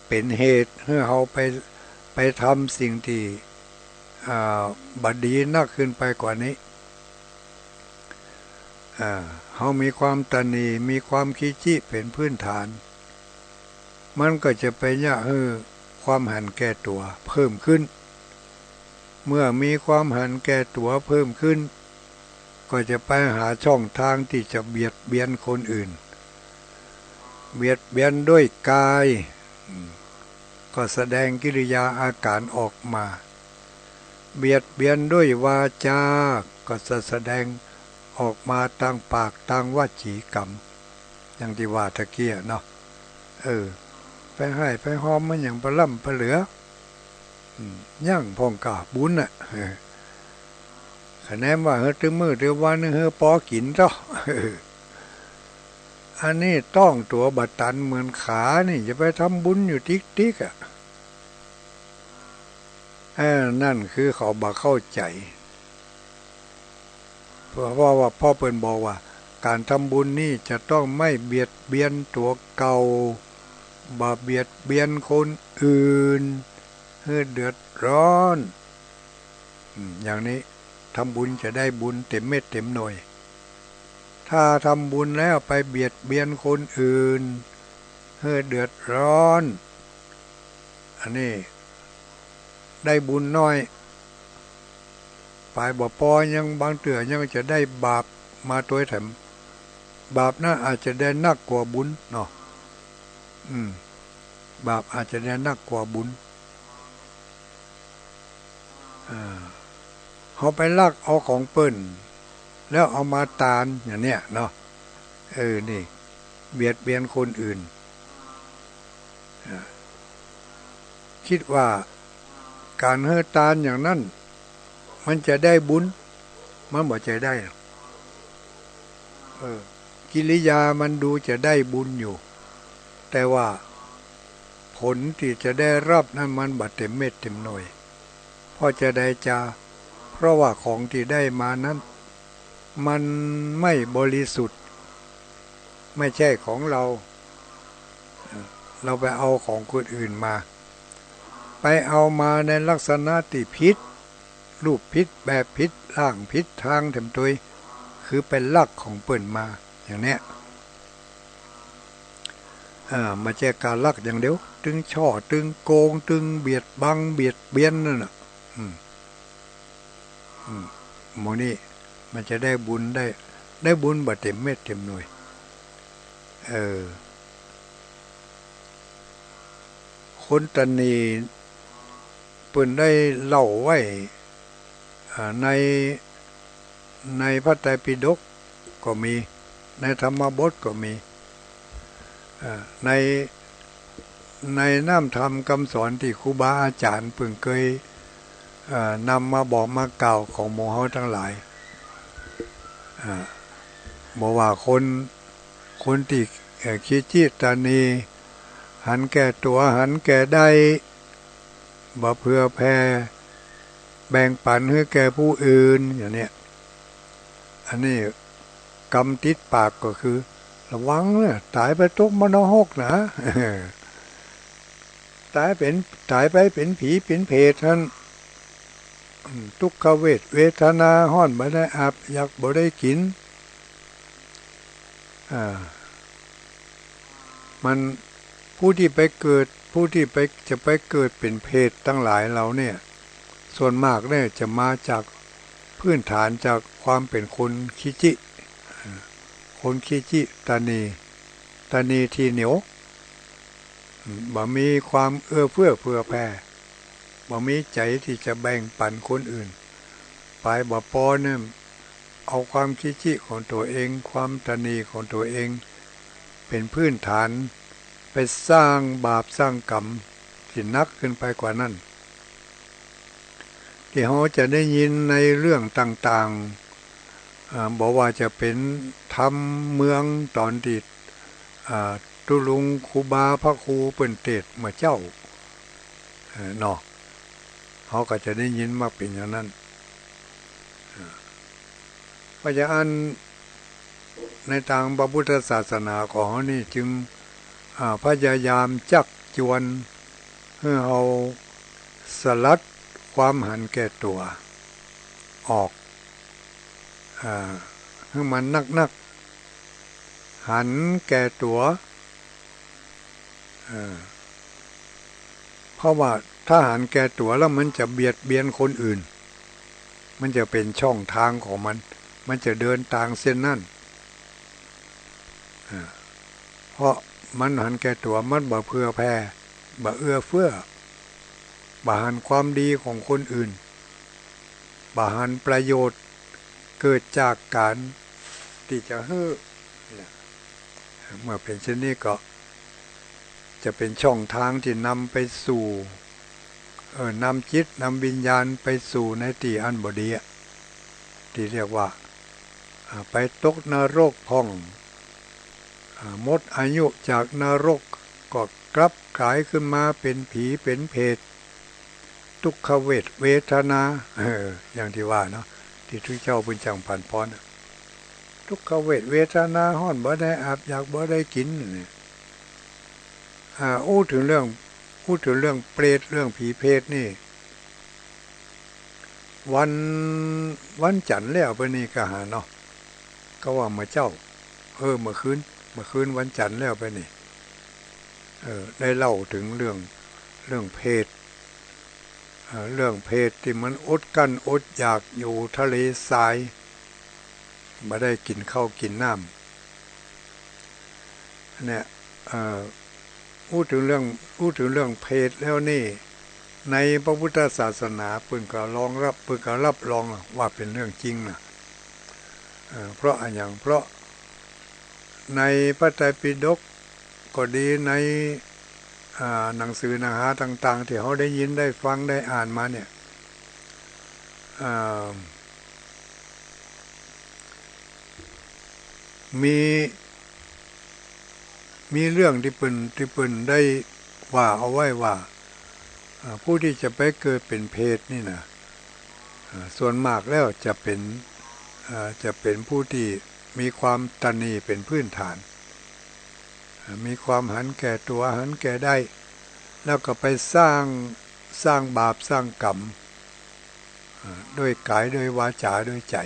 เป๋นเหตุหื้อเฮาไป ไปทำสิ่งตี้ อ่า บ่ดีนักขึ้นไปกว่านี้ อ่า เฮามีความตระหนี่ มีความขี้จี้เป๋นพื้นฐาน มันก็จะไปเยียะหื้อความหันแก่ตั๋วเพิ่มขึ้น เมื่อมีความหันแก่ตั๋วเพิ่มขึ้น ก็จะไปหาช่องทางตี้จะเบียดเบียนคนอื่น เบียดเบียนด้วยกาย อืม ก็แสดงกิริยาอาก๋านออกมา เบียดเบียนด้วยวาจา ก็จะแสดงออกมาตางปากตางวจีกรรม อย่างตี้ว่าตะกี้เนาะ เออ ไปฮ้ายไปฮอมมันหยังปะล้ำปะเหลือ อืม ยังพ่องก้าบุญน่ะ เออ คะแนนว่าหื้อตึงมื้อตึงวันหื้อปอกิ๋นเต๊าะ เออ อันนี้ต้องตั๋วบ่ตันเหมือนขานี่ จะไปทำบุญอยู่ติ๊กๆ อะ เออ นั่นคือเขาบ่เข้าใจ๋ เพราะว่า ว่าพ่อเปิ้นบอกว่า ก๋านทำบุญนี่จะต้องไม่เบียดเบียนตั๋วเก่า บ่เบียดเบียนคนอื่น หื้อเดือดร้อน อืม อย่างนี้ทำบุญจะได้บุญเต๋มเม็ดเต๋มหน่วย ถ้าทำบุญแล้วไปเบียดเบียนคนอื่น หื้อเดือดร้อน อันนี้ได้บุญน้อย ไปบ่ปอยังบางเตื้อยังจะได้บาปมาตวยแถม บาปนั้นอาจจะได้นักกว่าบุญเนาะ อืม บาปอาจจะได้นักกว่าบุญ อ่า เฮาไปลักเอาของเปิ้น แล้วเอามาตานอย่างเนี้ยเนาะ เออ นี่ เบียดเบียนคนอื่น อ่า กึ๊ดว่าก๋านหื้อตานอย่างนั้น มันจะได้บุญ มันบ่ใจ้ได้หรอก เออ กิริยามันดูจะได้บุญอยู่ แต่ว่าผลตี้จะได้ฮับนั้นมันบ่เต๋มเม็ดเต๋มหน่วย เพราะจะใดจา เพราะว่าของตี้ได้มานั้น มันไม่บริสุทธิ์ ไม่ใจ้ของเรา เออ เราไปเอาของคนอื่นมา ไปเอามาในลักษณะตี้ผิด รูปผิด แบบผิด ร่างผิด ตางแถมตวย คือไปลักของเปิ้นมา อย่างเนี้ย อ่า บ่ใจ้ก๋านลักอย่างเดียว ตึงฉ้อ ตึงโกง ตึงเบียดบัง เบียดเบียนนั่นน่ะ อืม อืม หมู่นี้มันจะได้บุญได้ ได้บุญบ่เต๋มเม็ดเต๋มหน่วย เออ คนตะหนี่เปิ้นได้เล่าไว้ อ่า ใน ในพระไตรปิฎกก็มี ในธรรมบทก็มี อ่า ใน ในน้ำธรรมกำสอนตี้ครูบาอาจ๋ารย์เปิ้นเกย อ่า นำมาบอกมากล่าวของหมู่เฮาตังหลาย อ่า บ่ว่าคน คนตี้ เอ่อ ขี้จิตรณี หันแก่ตั๋ว หันแก่ได้ บ่เผื่อแผ่ แบ่งปันหื้อแก่ผู้อื่น อย่างเนี้ย อันนี้กำติดปากก็คือ ระวังเน่อ ต๋ายไปตกมรณะหกนะ ต๋ายเป๋น ต๋ายไปเป๋นผีเป๋นเปรตหั้น อืม ทุกขเวท เวทนาฮ้อนบ่ได้อาบ อยากบ่ได้กิ๋น อ่า มัน ผู้ตี้ไปเกิด ผู้ตี้ไป จะไปเกิดเป๋นเปรตตังหลายเหล่าเนี่ย ส่วนมากเนี่ยจะมาจากพื้นฐานจากความเป๋นคนขี้จิ อ่า คนขี้จิตรณี ตรณีตี้เหนียว อืม บ่มีความเอื้อเฟื้อเผื่อแผ่ บ่มีใจ๋ตี้จะแบ่งปันคนอื่น ไปบ่ปอเนี่ย เอาความขี้จิของตั๋วเอง ความตรณีของตั๋วเอง เป๋นพื้นฐาน ไปสร้างบาปสร้างกรรมตี้หนักขึ้นไปกว่านั้น ตี้เฮาจะได้ยินในเรื่องต่างๆ อ่า บ่ว่าจะเป๋นธรรมเมืองต๋อนตี้ อ่า ตุ๊ลุงครูบาพระครูเปิ้นเตสน์เมื่อเจ๊า เอ่อ เนาะ เฮาก็จะได้ยินมาเป๋นอย่างนั้น อ่า เพราะฉะนั้น ในตางพระพุทธศาสนาของเฮานี่จึง อ่า พยายามจักจวนหื้อเฮาสลัดความหันแก่ตั๋วออก อ่า หื้อมันนักๆ หันแก่ตั๋ว เออ เพราะว่าถ้าหันแก่ตั๋วแล้วมันจะเบียดเบียนคนอื่น มันจะเป๋นช่องตางของมัน มันจะเดินตางเส้นนั้น เออ เพราะมันหันแก่ตั๋ว มันบ่เผื่อแผ่ บ่เอื้อเฟื้อ บ่หันความดีของคนอื่น บ่หันประโยชน์เกิดจากก๋านตี้จะหื้อ เมื่อเป๋นเช่นนี้ก็จะเป๋นช่องตางตี้นำไปสู่ เอ่อ นำจิตนำวิญญาณไปสู่ในตี้อันบ่ดีอะ ตี้เรียกว่า อ่า ไปตกนรกพ่อง อ่า หมดอายุจากนรกก็กลับก๋ายขึ้นมาเป๋นผีเป๋นเปรต ทุกขเวท เวทนา เออ อย่างตี้ว่าเนาะ ตี้พระเจ้าเปิ้นจั้งผันพรน่ะ ทุกขเวท เวทนาฮ้อนบ่ได้อาบ อยากบ่ได้กิ๋นเนี่ย อ่า อู้เถิงเรื่อง อู้เถิงเรื่องเปรต เรื่องผีเปรตนี่ วัน วันจั๋นทร์แล้วไปนี่ก็หาเนาะ ก็ว่าเมื่อเจ๊า เออ เมื่อคืน เมื่อคืนวันจั๋นทร์แล้วไปนี่ เออ ได้เล่าเถิงเรื่อง เรื่องเปรต เอ่อ เรื่องเปรตตี้มันอดกลั้นอดอยากอยู่ทะเลทราย บ่ได้กิ๋นข้าวกิ๋นน้ำ เนี่ย เอ่อ อู้เถิงเรื่อง อู้เถิงเรื่องเปรตแล้วนี่ ในพระพุทธศาสนาเปิ้นก็รองรับ เปิ้นก็รับรองว่าเป๋นเรื่องจริงน่ะ เอ่อ เพราะอะหยัง เพราะในพระไตรปิฎก ก็ดี ใน อ่า หนังสือหนังหาต่างๆ ตี้เฮาได้ยินได้ฟังได้อ่านมาเนี่ย อ่า มี มีเรื่องตี้เปิ้น ตี้เปิ้นได้ว่าเอาไว้ว่า อ่า ผู้ตี้จะไปเกิดเป๋นเปรตนี่นะ อ่า ส่วนมากแล้วจะเป๋น อ่า จะเป๋นผู้ตี้มีความตระหนี่เป๋นพื้นฐาน อ่า มีความหันแก่ตั๋ว หันแก่ได้ แล้วก็ไปสร้าง สร้างบาป สร้างกรรม อ่า ด้วยก๋าย ด้วยวาจ๋า ด้วยใจ๋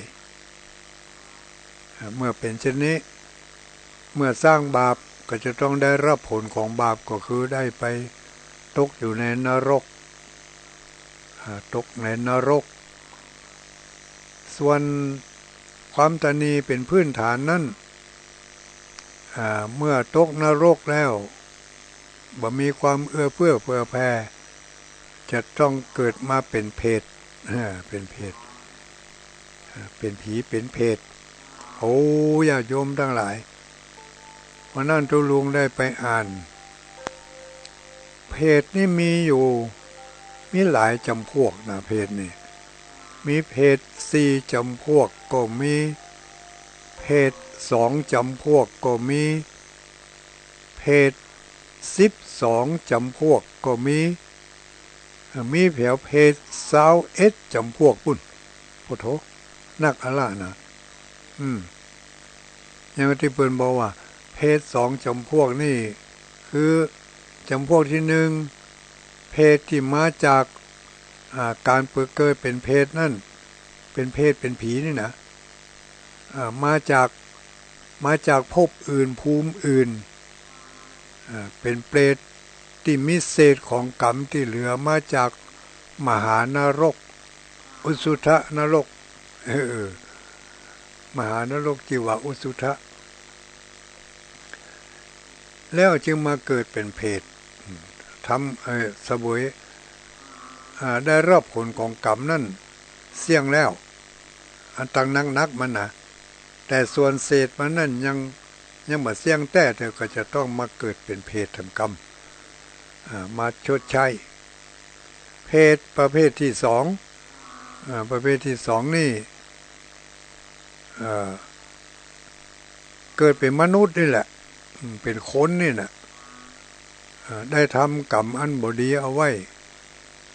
อ่า เมื่อเป๋นเช่นนี้ เมื่อสร้างบาปก็จะต้องได้รับผลของบาป ก็คือได้ไปตกอยู่ในนรก อ่า ตกในนรก ส่วนความตระหนี่เป๋นพื้นฐานนั้น อ่า เมื่อตกนรกแล้ว บ่มีความเอื้อเฟื้อเผื่อแผ่ จะต้องเกิดมาเป๋นเปรต อ่า เป๋นเปรต เป๋นผีเป๋นเปรต โอ้ ญาติโยมตังหลาย วันนั้นตุ๊ลุงได้ไปอ่าน เปรตนี่มีอยู่ มีหลายจ๋ำพวกนะ เปรตนี่ มีเปรตสี่จ๋ำพวกก็มี เปรตสองจ๋ำพวกก็มี เปรตสิบสองจ๋ำพวกก็มี เอ่อ มีแผวเปรตซาวเอ็ดจ๋ำพวกปู้น โอ้โธ่ นักอะละนะ อืม อย่างตี้เปิ้นบอกว่า เปรตสองจ๋ำพวกนี่ คือจ๋ำพวกตี้นึ่ง เปรตตี้มาจาก อ่า ก๋านไปเกิดเป๋นเปรตนั้น เป๋นเปรตเป๋นผีนี่นะ อ่า มาจาก มาจากภพอื่นภูมิอื่น อ่า เป๋นเปรตตี้มีเศษของก๋รรมตี้เหลือมาจากมหานรก อุสสุทะนรก เออ มหานรกตี้ว่าอุสสุทะ แล้วจึงมาเกิดเป๋นเปรต ทำ เอ่อ เสวย อ่า ได้รับผลของก๋รรมนั้นเสี้ยงแล้ว อันตังหนักๆ มันนะ แต่ส่วนเศษมันนั้นยัง ยังบ่เสี้ยงแต๊ แต่ก็จะต้องมาเกิดเป๋นเปรตแถมกำ อ่า มาชดใช้ เปรตประเภทตี้สอง อ่า ประเภทตี้สองนี่ เอ่อ เกิดเป๋นมนุษย์นี่แหละ อืม เป๋นคนนี่แหละ เอ่อ ได้ทำก๋รรมอันบ่ดีเอาไว้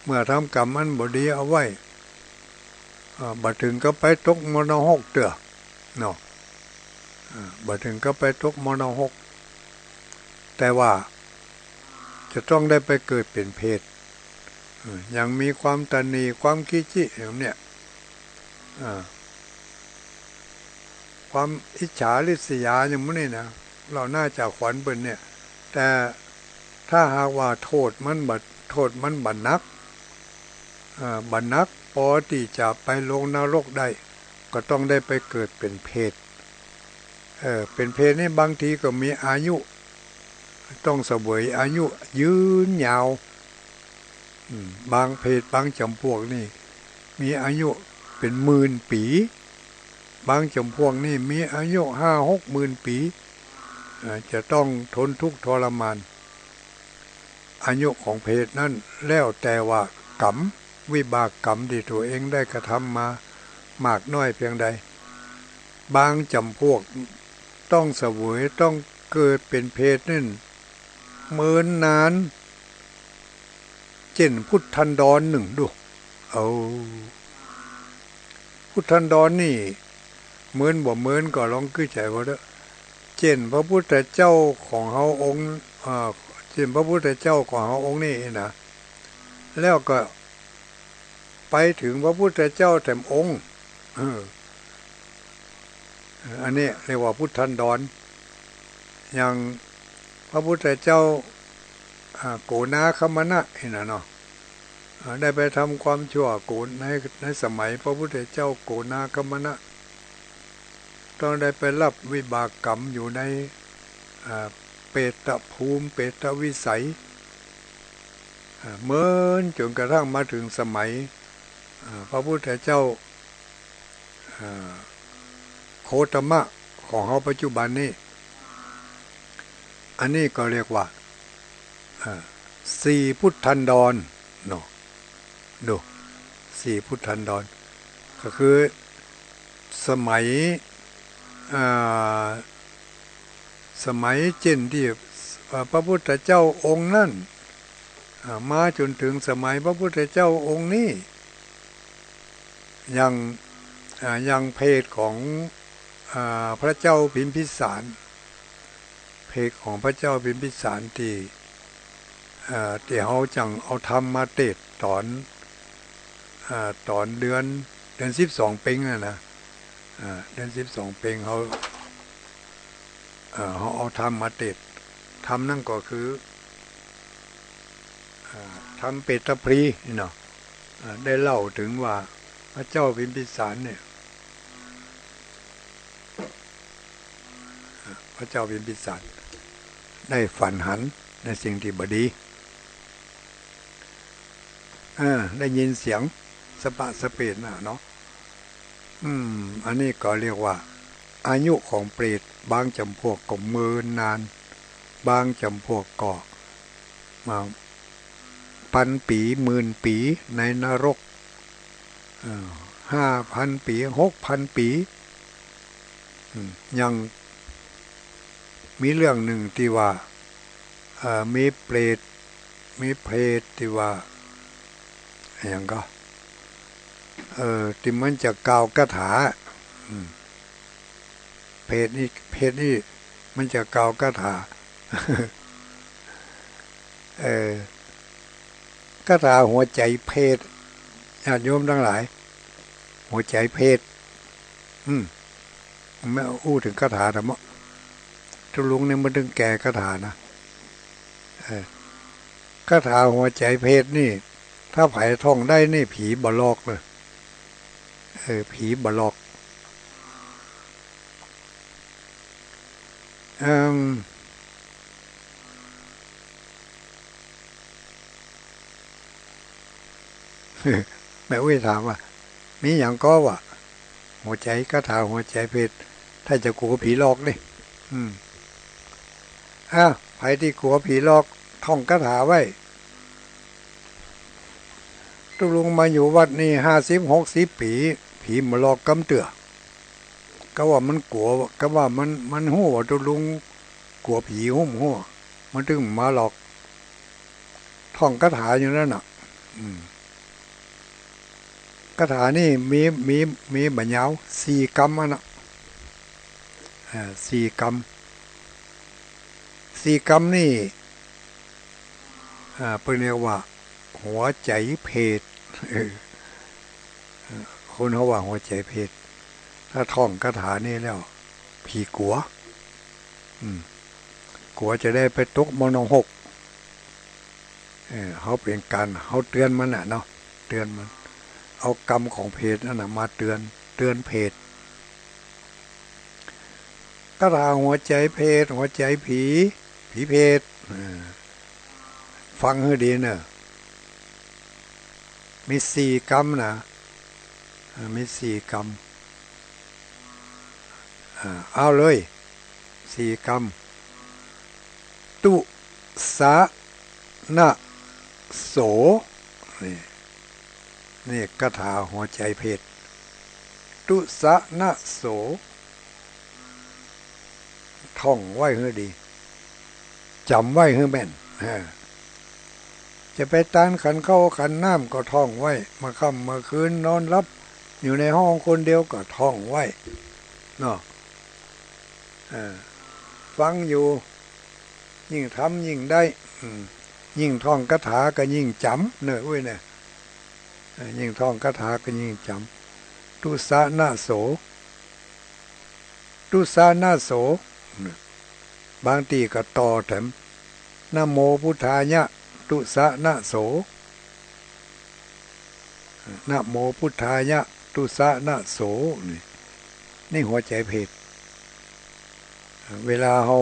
เมื่อทำก๋รรมอันบ่ดีเอาไว้ เอ่อ บ่เถิงกับไปตกมรณหกเตื้อ เนาะ เอ่อ บ่เถิงกับไปตกมรณหก แต่ว่าจะต้องได้ไปเกิดเป๋นเปรต เอ่อ ยังมีความตระหนี่ ความขี้จี้อย่างเนี้ย เอ่อ ความอิจฉาริษยาอย่างหมู่นี้นะ เล่าหน้าจ๋าขวัญเปิ้นเนี่ย แต่ถ้าหากว่าโต้ษมันบ่ โต้ษมันบ่หนัก เอ่อ บ่หนักปอตี้จะไปลงนรกได้ ก็ต้องได้ไปเกิดเป๋นเปรต เอ่อ เป๋นเปรตนี่บางทีก็มีอายุ ต้องเสวยอายุยืนยาว อืม บางเปรตบางจ๋ำพวกนี่ มีอายุเป๋นหมื่นปี๋ บางจ๋ำพวกนี่มีอายุห้าหกหมื่นปี๋ เอ่อ จะต้องทนทุกข์ทรมาน อายุของเปรตนั้นแล้วแต่ว่ากรรม วิบากกรรมตี้ตั๋วเองได้กระทำมามากน้อยเพียงใด บางจ๋ำพวกต้องเสวย ต้องเกิดเป๋นเปรตนั้น เมินนาน เจ้นพุทธันดรนึ่งดู เอา พุทธันดรนี่ เมินบ่เมินก็ลองกึ๊ดใจ๋ว่าเต๊อะ เจ้นพระพุทธเจ้าของเฮาองค์ เอ่อ เจ้นพระพุทธเจ้าของเฮาองค์นี้นะ แล้วก็ไปเถิงพระพุทธเจ้าแถมองค์ เออ อันนี้เรียกว่าพุทธันดร อย่างพระพุทธเจ้า อ่า โกณาคมมณะนี่นะเนาะ อ่า ได้ไปทำความชั่วโกณ ใน ในสมัยพระพุทธเจ้าโกณาคมมณะ ต้องได้ไปรับวิบากกรรมอยู่ใน อ่า เปรตภูมิ เปรตวิสัย อ่า เมินจ๋นกระทั่งมาเถิงสมัย อ่า พระพุทธเจ้า อ่า โคตมะของเฮาปัจจุบันนี้ อันนี้ก็เรียกว่า อ่า สี่พุทธันดรเนาะ ดู สี่พุทธันดร ก็คือสมัย อ่า สมัยเจ้นตี้ เอ่อ พระพุทธเจ้าองค์นั้น อ่า มาจ๋นเถิงสมัยพระพุทธเจ้าองค์นี้ อย่าง อ่า อย่างเปรตของ อ่า พระเจ้าพิมพิสาร เปรตของพระเจ้าพิมพิสารตี้ เอ่อ ตี้เฮาจั่งเอาธรรมมาเตสน์ต๋อน เอ่อ ต๋อนเดือน เดือนสิบสองเป็งอะนะ เอ่อ เดือนสิบสองเป็งเฮา เอ่อ เฮาเอาธรรมมาเตสน์ ธรรมนั้นก็คือ เอ่อ ธรรมเปตตพลีนี่เนาะ เอ่อ ได้เล่าเถิงว่าพระเจ้าพิมพิสารเนี่ย พระเจ้าพิมพิสารได้ฝันหันในสิ่งตี้บ่ดี เออ ได้ยินเสียงสะปะสะเปะน่ะเนาะ อืม อันนี้ก็เรียกว่า อายุของเปรต บางจ๋ำพวกก็เมินนาน บางจ๋ำพวกก็ มา ปันปี๋ หมื่นปี๋ ในนรก เอ่อ ห้าปันปี๋ หกปันปี๋ อืม อย่าง มีเรื่องนึ่งตี้ว่า เอ่อ มีเปรต มีเปรตตี้ว่า อะหยังก็ เอ่อ ตี้มันจะกล่าวคาถา อืม เปรตนี่ เปรตนี่มันจะกล่าวคาถา เออ คาถาหัวใจ๋เปรต ญาติโยมตังหลาย หัวใจ๋เปรต อืม แม่อู้เถิงคาถาธรรมะ ตุ๊ลุงนี่มันเถิงแก่คาถานะ เออ คาถาหัวใจ๋เปรตนี่ ถ้าใผท่องได้นี่ ผีบ่หลอกเลย เออ ผีบ่หลอก เอิ่ม แม่อุ๊ยถามว่า มีหยังก็วะ หัวใจ๋ คาถาหัวใจ๋เปรต ถ้าจะกั๋วผีหลอกนี่ อืม อ่ะ ใผตี้กั๋วผีหลอก ท่องคาถาไว้ ตุ๊ลุงมาอยู่วัดนี่ ห้าสิบ หกสิบปี๋ ผีบ่หลอกกำเตื้อ ก็ว่ามันกั๋ว ก็ว่ามัน มันฮู้ว่าตุ๊ลุงกั๋วผี ฮู้บ่ฮู้ มันเถิงมาหลอก ท่องคาถาอยู่นั้นน่ะ อืม คาถานี่มี มี มีบ่ยาว สี่กำอันน่ะ อ่า สี่กำ สี่กำนี่ อ่า เปิ้นเรียกว่า หัวใจ๋เปรต เออ คนเฮาว่าหัวใจ๋เปรต ถ้าท่องคาถานี่แล้ว ผีกั๋ว อืม กั๋วจะได้ไปตกมนรก เออ เฮาเป๋นก๋าน เฮาเตือนมันน่ะเนาะ เตือนมัน เอากำของเปรตนั้นน่ะมาเตือน เตือนเปรต คาถาหัวใจ๋เปรต หัวใจ๋ผี ผีเปรต เออ ฟังหื้อดีเน่อ มีสี่กำนะ เออ มีสี่กำ อ่า เอาเลย สี่กำ ตุสะนะโส นี่ นี่คาถาหัวใจ๋เปรต ตุสะนะโส ท่องไว้หื้อดี จ๋ำไว้หื้อแม่น เออ จะไปตานขันข้าวขันน้ำก็ท่องไว้ เมื่อค่ำเมื่อคืนนอนหลับ อยู่ในห้องคนเดียวก็ท่องไว้ เนาะ เออ ฟังอยู่ ยิ่งทำยิ่งได้ อืม ยิ่งท่องคาถาก็ยิ่งจ๋ำ เน่ออุ๊ยเน่อ เออ ยิ่งท่องคาถาก็ยิ่งจ๋ำ ตุสะนะโส ตุสะนะโส บางตี้ก็ต่อแถม นะโมพุทธายะ ตุสะนะโส นะโมพุทธายะ ตุสะนะโส นี่ นี่หัวใจ๋เปรต เวลาเฮา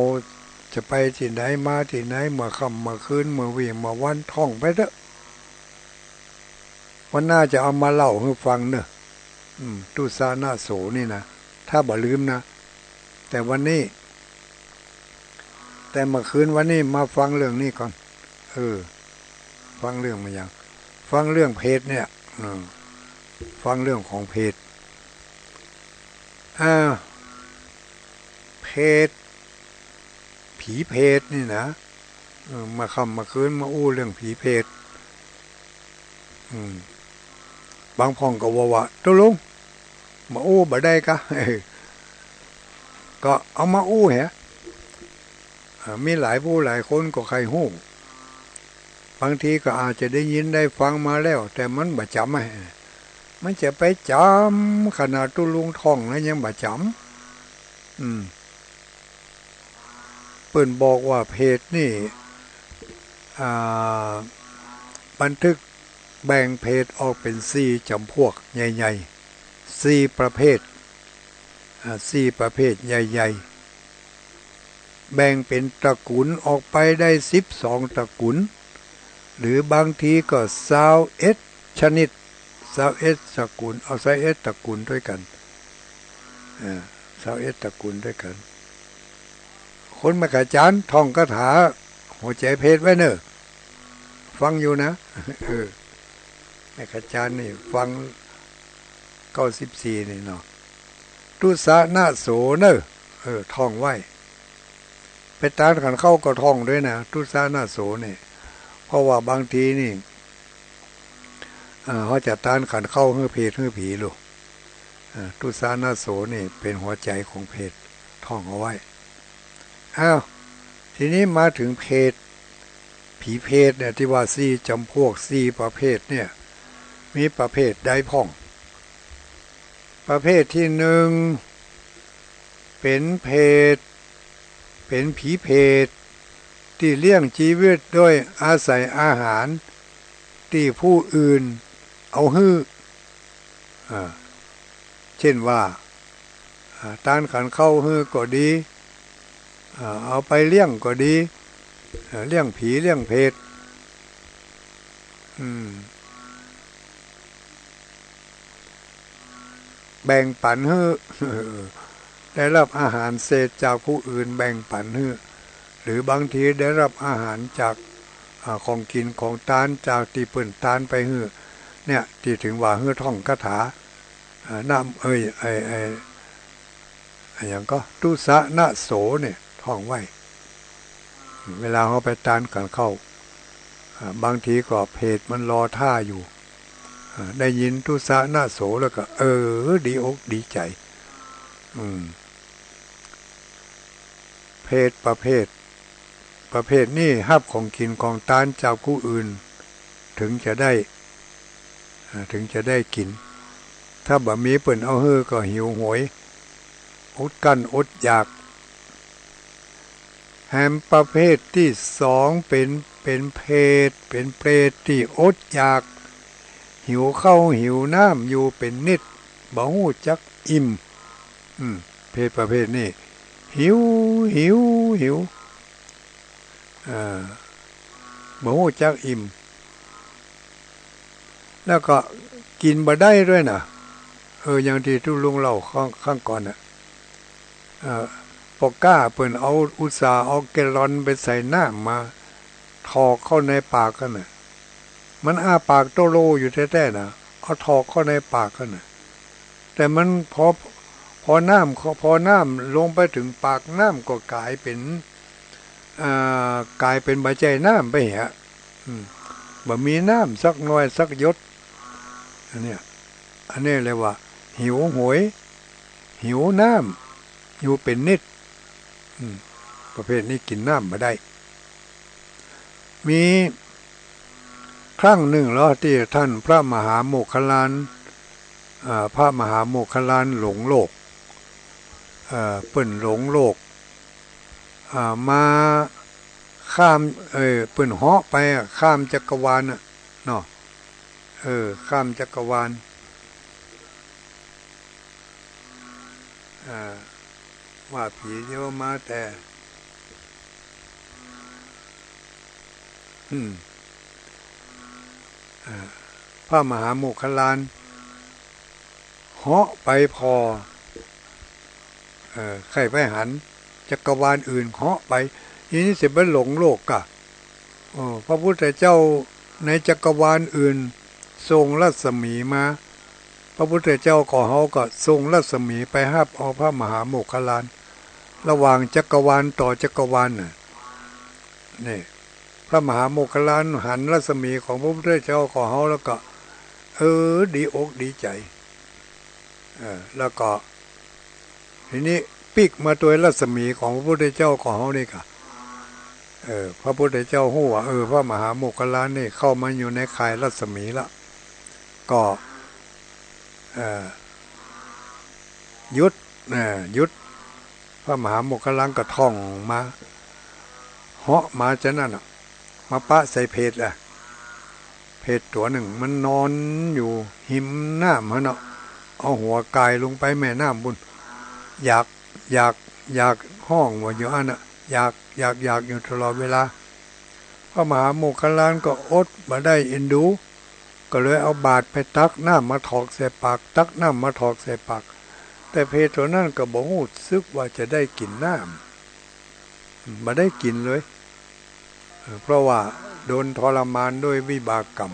จะไปตี้ไหนมาตี้ไหน เมื่อค่ำเมื่อคืน เมื่อวี้เมื่อวัน ท่องไปเต๊อะ วันหน้าจะเอามาเล่าหื้อฟังเน่อ อืม ตุสะนะโสนี่นะ ถ้าบ่ลืมนะ แต่วันนี้ แต่เมื่อคืนวันนี้มาฟังเรื่องนี้ก่อน เออ ฟังเรื่องมายัง ฟังเรื่องเปรตเนี่ย อืม ฟังเรื่องของเปรต อ่า เปรต ผีเปรตนี่นะ เออ เมื่อค่ำเมื่อคืนมาอู้เรื่องผีเปรต อืม บางพ่องก็ว่าว่า ตุ๊ลุง มาอู้บ่ได้กา เออ ก็เอามาอู้แหะ อ่า มีหลายผู้หลายคนก็ใค่ฮู้ บางทีก็อาจจะได้ยินได้ฟังมาแล้ว แต่มันบ่จ๋ำอะ มันจะไปจ๋ำขนาดตุ๊ลุงท่องแล้วยังบ่จ๋ำ อืม เปิ้นบอกว่าเปรตนี่ อ่า บันทึกแบ่งเปรตออกเป๋นสี่จ๋ำพวกใหญ่ๆ สี่ประเภท อ่า สี่ประเภทใหญ่ๆ แบ่งเป๋นตระกูลออกไปได้สิบสองตระกูล หรือบางทีก็ซาวเอ็ดชนิด ซาวเอ็ดตระกูล เอาซาวเอ็ดตระกูลตวยกั๋น อ่า ซาวเอ็ดตระกูลตวยกั๋น คนแม่ขจารย์ท่องคาถาหัวใจ๋เปรตไว้เน่อ ฟังอยู่นะ เออ แม่ขจารย์นี่ฟัง เก้าสิบสี่ นี่เนาะ ทุสะนะโสเน่อ เออ ท่องไว้ ไปตานขันเข้าก็ท่องตวยนะ ทุสะนะโสนี่ เพราะว่าบางทีนี่ อ่า เฮาจะตานขันเข้าหื้อเปรตหื้อผีลูก อ่า ทุสะนะโสนี่เป๋นหัวใจ๋ของเปรต ท่องเอาไว้ อ้าว ทีนี้มาเถิงเปรต ผีเปรตเนี่ย ตี้ว่าสี่จ๋ำพวก สี่ประเภทเนี่ย มีประเภทใดพ่อง ประเภทตี้นึ่ง เป๋นเปรต เป๋นผีเปรต ตี้เลี้ยงจีวิตโดยอาศัยอาหารตี้ผู้อื่นเอาหื้อ อ่า เจ้นว่า อ่า ตานขันเข้าหื้อก็ดี อ่า เอาไปเลี้ยงก็ดี อ่า เลี้ยงผีเลี้ยงเปรต อืม แบ่งปั๋นหื้อ ได้ฮับอาหารเศษจากผู้อื่นแบ่งปั๋นหื้อ หรือบางทีได้ฮับอาหารจาก อ่า ของกิ๋นของตานจากตี้เปิ้นตานไปหื้อ เนี่ย ตี้เถิงว่าหื้อท่องคาถา อ่า นะ เอ้ย ไอ้ ไอ้ อะหยังก็ ทุสะนะโสเนี่ย ท่องไว้ เวลาเฮาไปตานขันเข้า อ่า บางทีก็เปรตมันรอท่าอยู่ อ่า ได้ยินทุสะนะโสแล้วก็ เออ ดีอกดีใจ๋ อืม เปรตประเภท ประเภทนี้ฮับของกิ๋นของตานจากผู้อื่น เถิงจะได้ อ่า เถิงจะได้กิ๋น ถ้าบ่มีเปิ้นเอาหื้อก็หิวโหย อดกลั้นอดอยาก แหมประเภทตี้สองเป๋น เป๋นเปรต เป๋นเปรตตี้อดอยาก หิวข้าวหิวน้ำอยู่เป๋นนิด บ่ฮู้จักอิ่ม อืม เปรตประเภทนี้ หิว หิว หิว อ่า บ่ฮู้จักอิ่ม แล้วก็กิ๋นบ่ได้ตวยนะ เออ อย่างตี้ตุ๊ลุงเล่าครั้ง ครั้งก่อนน่ะ เอ่อ ป้อก๊าเปิ้นเอา อุตส่าห์เอาแกลลอนไปใส่น้ำมา ถอกเข้าในปากหั้นน่ะ มันอ้าปากโตโลอยู่แต๊ๆ นะ เอาถอกเข้าในปากหั้นน่ะ แต่มันพอ พอน้ำ พอน้ำลงไปเถิงปาก น้ำก็ก๋ายเป๋น อ่า ก๋ายเป๋นบ่ใจ้น้ำไปเหีย อืม บ่มีน้ำสักหน่อยสักหยด อันเนี้ย อันนี้เรียกว่า หิวโหย หิวน้ำอยู่เป๋นนิด อืม ประเภทนี้กิ๋นน้ำบ่ได้ มีครั้งนึ่งเหรอ ตี้ต้านพระมหาโมคคัลลาน อ่า พระมหาโมคคัลลานหลงโลก เอ่อ เปิ้นหลงโลก อ่า มาข้าม เอ่อ เปิ้นเหาะไปอะ ข้ามจักรวาลน่ะ เนาะ เออ ข้ามจักรวาล อ่า ว่าผีเยียะมาแต่ อืม อ่า พระมหาโมคคัลลาน เหาะไปผ่อ เอ่อ ใค่ไปหันจักรวาลอื่นเหาะไป ทีนี้เสร็จไปหลงโลกก่ะ เออ พระพุทธเจ้าในจักรวาลอื่นส่งรัศมีมา พระพุทธเจ้าของเฮาก็ส่งรัศมีไปฮับเอาพระมหาโมคคัลลาน ระหว่างจักรวาลต่อจักรวาลน่ะ นี่ พระมหาโมคคัลลานหันรัศมีของพระพุทธเจ้าของเฮาแล้วก็ เออ ดีอกดีใจ๋ เออ แล้วก็ ทีนี้ปิ๊กมาตวยรัศมีของพระพุทธเจ้าของเฮานี่ก่ะ เออ พระพุทธเจ้าฮู้ว่า เออ พระมหาโมคคัลลานนี่เข้ามาอยู่ในข่ายรัศมีละ ก็ เอ่อ หยุด เอ่อ หยุด พระมหาโมคคัลลานก็ท่องมา เหาะมาจานั้นน่ะ มาปะใส่เปรตอะ เปรตตั๋วนึ่งมันนอนอยู่ฮิมน้ำหั้นเนาะ เอาหัวก่ายลงไปแม่น้ำปู้น อยาก อยาก อยาก ฮ้องว่าอยู่อั้นน่ะ อยาก อยาก อยากอยู่ตลอดเวลา พระมหาโมคคัลลานก็อดบ่ได้เอ็นดู ก็เลยเอาบาตรไปตักน้ำมาถอกใส่ปาก ตักน้ำมาถอกใส่ปาก แต่เปรตตั๋วนั้นก็บ่ฮู้สึกว่าจะได้กิ๋นน้ำ บ่ได้กิ๋นเลย เอ่อ เพราะว่าโดนทรมานด้วยวิบากกรรม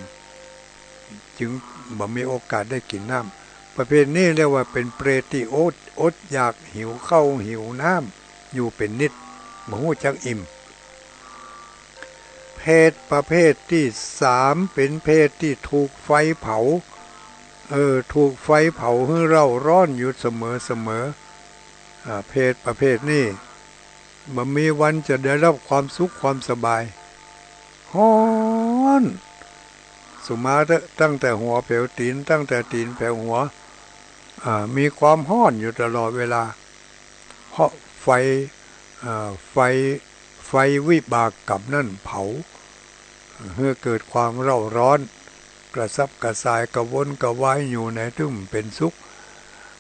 จึงบ่มีโอกาสได้กิ๋นน้ำ ประเภทนี้เรียกว่าเป๋นเปรตตี้อด อดอยาก หิวข้าวหิวน้ำอยู่เป๋นนิด บ่ฮู้จักอิ่ม เปรตประเภทตี้สามเป๋นเปรตตี้ถูกไฟเผา เออ ถูกไฟเผาหื้อเร่าร้อนอยู่เสมอเสมอ อ่า เปรตประเภทนี้บ่มีวันจะได้รับความสุขความสบาย ฮ้อน สุมาเต๊อะ ตั้งแต่หัวแผวตี๋น ตั้งแต่ตี๋นแผวหัว อ่า มีความฮ้อนอยู่ตลอดเวลา เพราะไฟ อ่า ไฟ ไฟวิบากกรรมนั้นเผา หื้อเกิดความเร่าร้อน กระสับกระส่าย กระวนกระวาย อยู่ไหนตึงบ่เป๋นสุข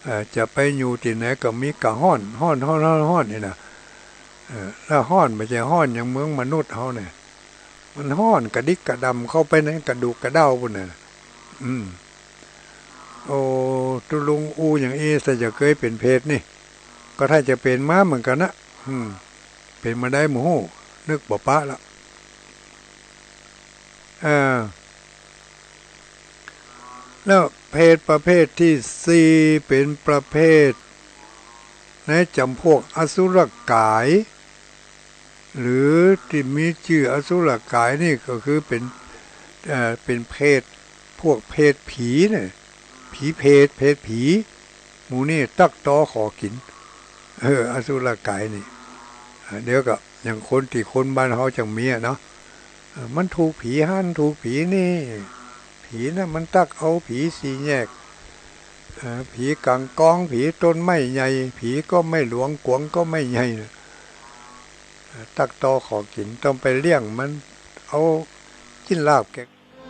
เอ่อ จะไปอยู่ตี้ไหนก็มีก้าฮ้อน ฮ้อน ฮ้อน ฮ้อน ฮ้อนนี่นะ เอ่อ แล้วฮ้อนบ่ใจ้ฮ้อนอย่างเมืองมนุษย์เฮาเนี่ย มันฮ้อนกระดิกกระดำเข้าไปในกระดูกกระเด้าปู้นน่ะ อืม โอ้ ตุ๊ลุงอู้อย่างอี้ ถ้าจะเกยเป๋นเปรตนี่ ก็ถ้าจะเป๋นมาเหมือนกั๋นนะ อืม เป๋นมาได้บ่ฮู้ นึกบ่ปะละ เออ แล้วเปรตประเภทตี้สี่เป๋นประเภทในจ๋ำพวกอสุรกาย หรือตี้มีจื้ออสุรกายนี่ก็คือเป๋น เอ่อ เป๋นเปรต พวกเปรตผีเนี่ย ผีเปรต เปรตผี หมู่นี่ตั๊กตอขอกิ๋น เออ อสุรกายนี่ อ่า เดี๋ยวก็อย่างคนตี้คนบ้านเฮาจักมีอะเนาะ เออ มันถูกผีหั้นถูกผีนี่ ผีน่ะมันตั๊กเอา ผีสี่แยก เออ ผีก๋างกอง ผีต้นไม้ใหญ่ ผีก็ไม้หลวง กวางก็ไม้ใหญ่น่ะ เออ ตั๊กตอขอกิ๋น ต้องไปเลี้ยงมัน เอาจิ๊นลาบแกง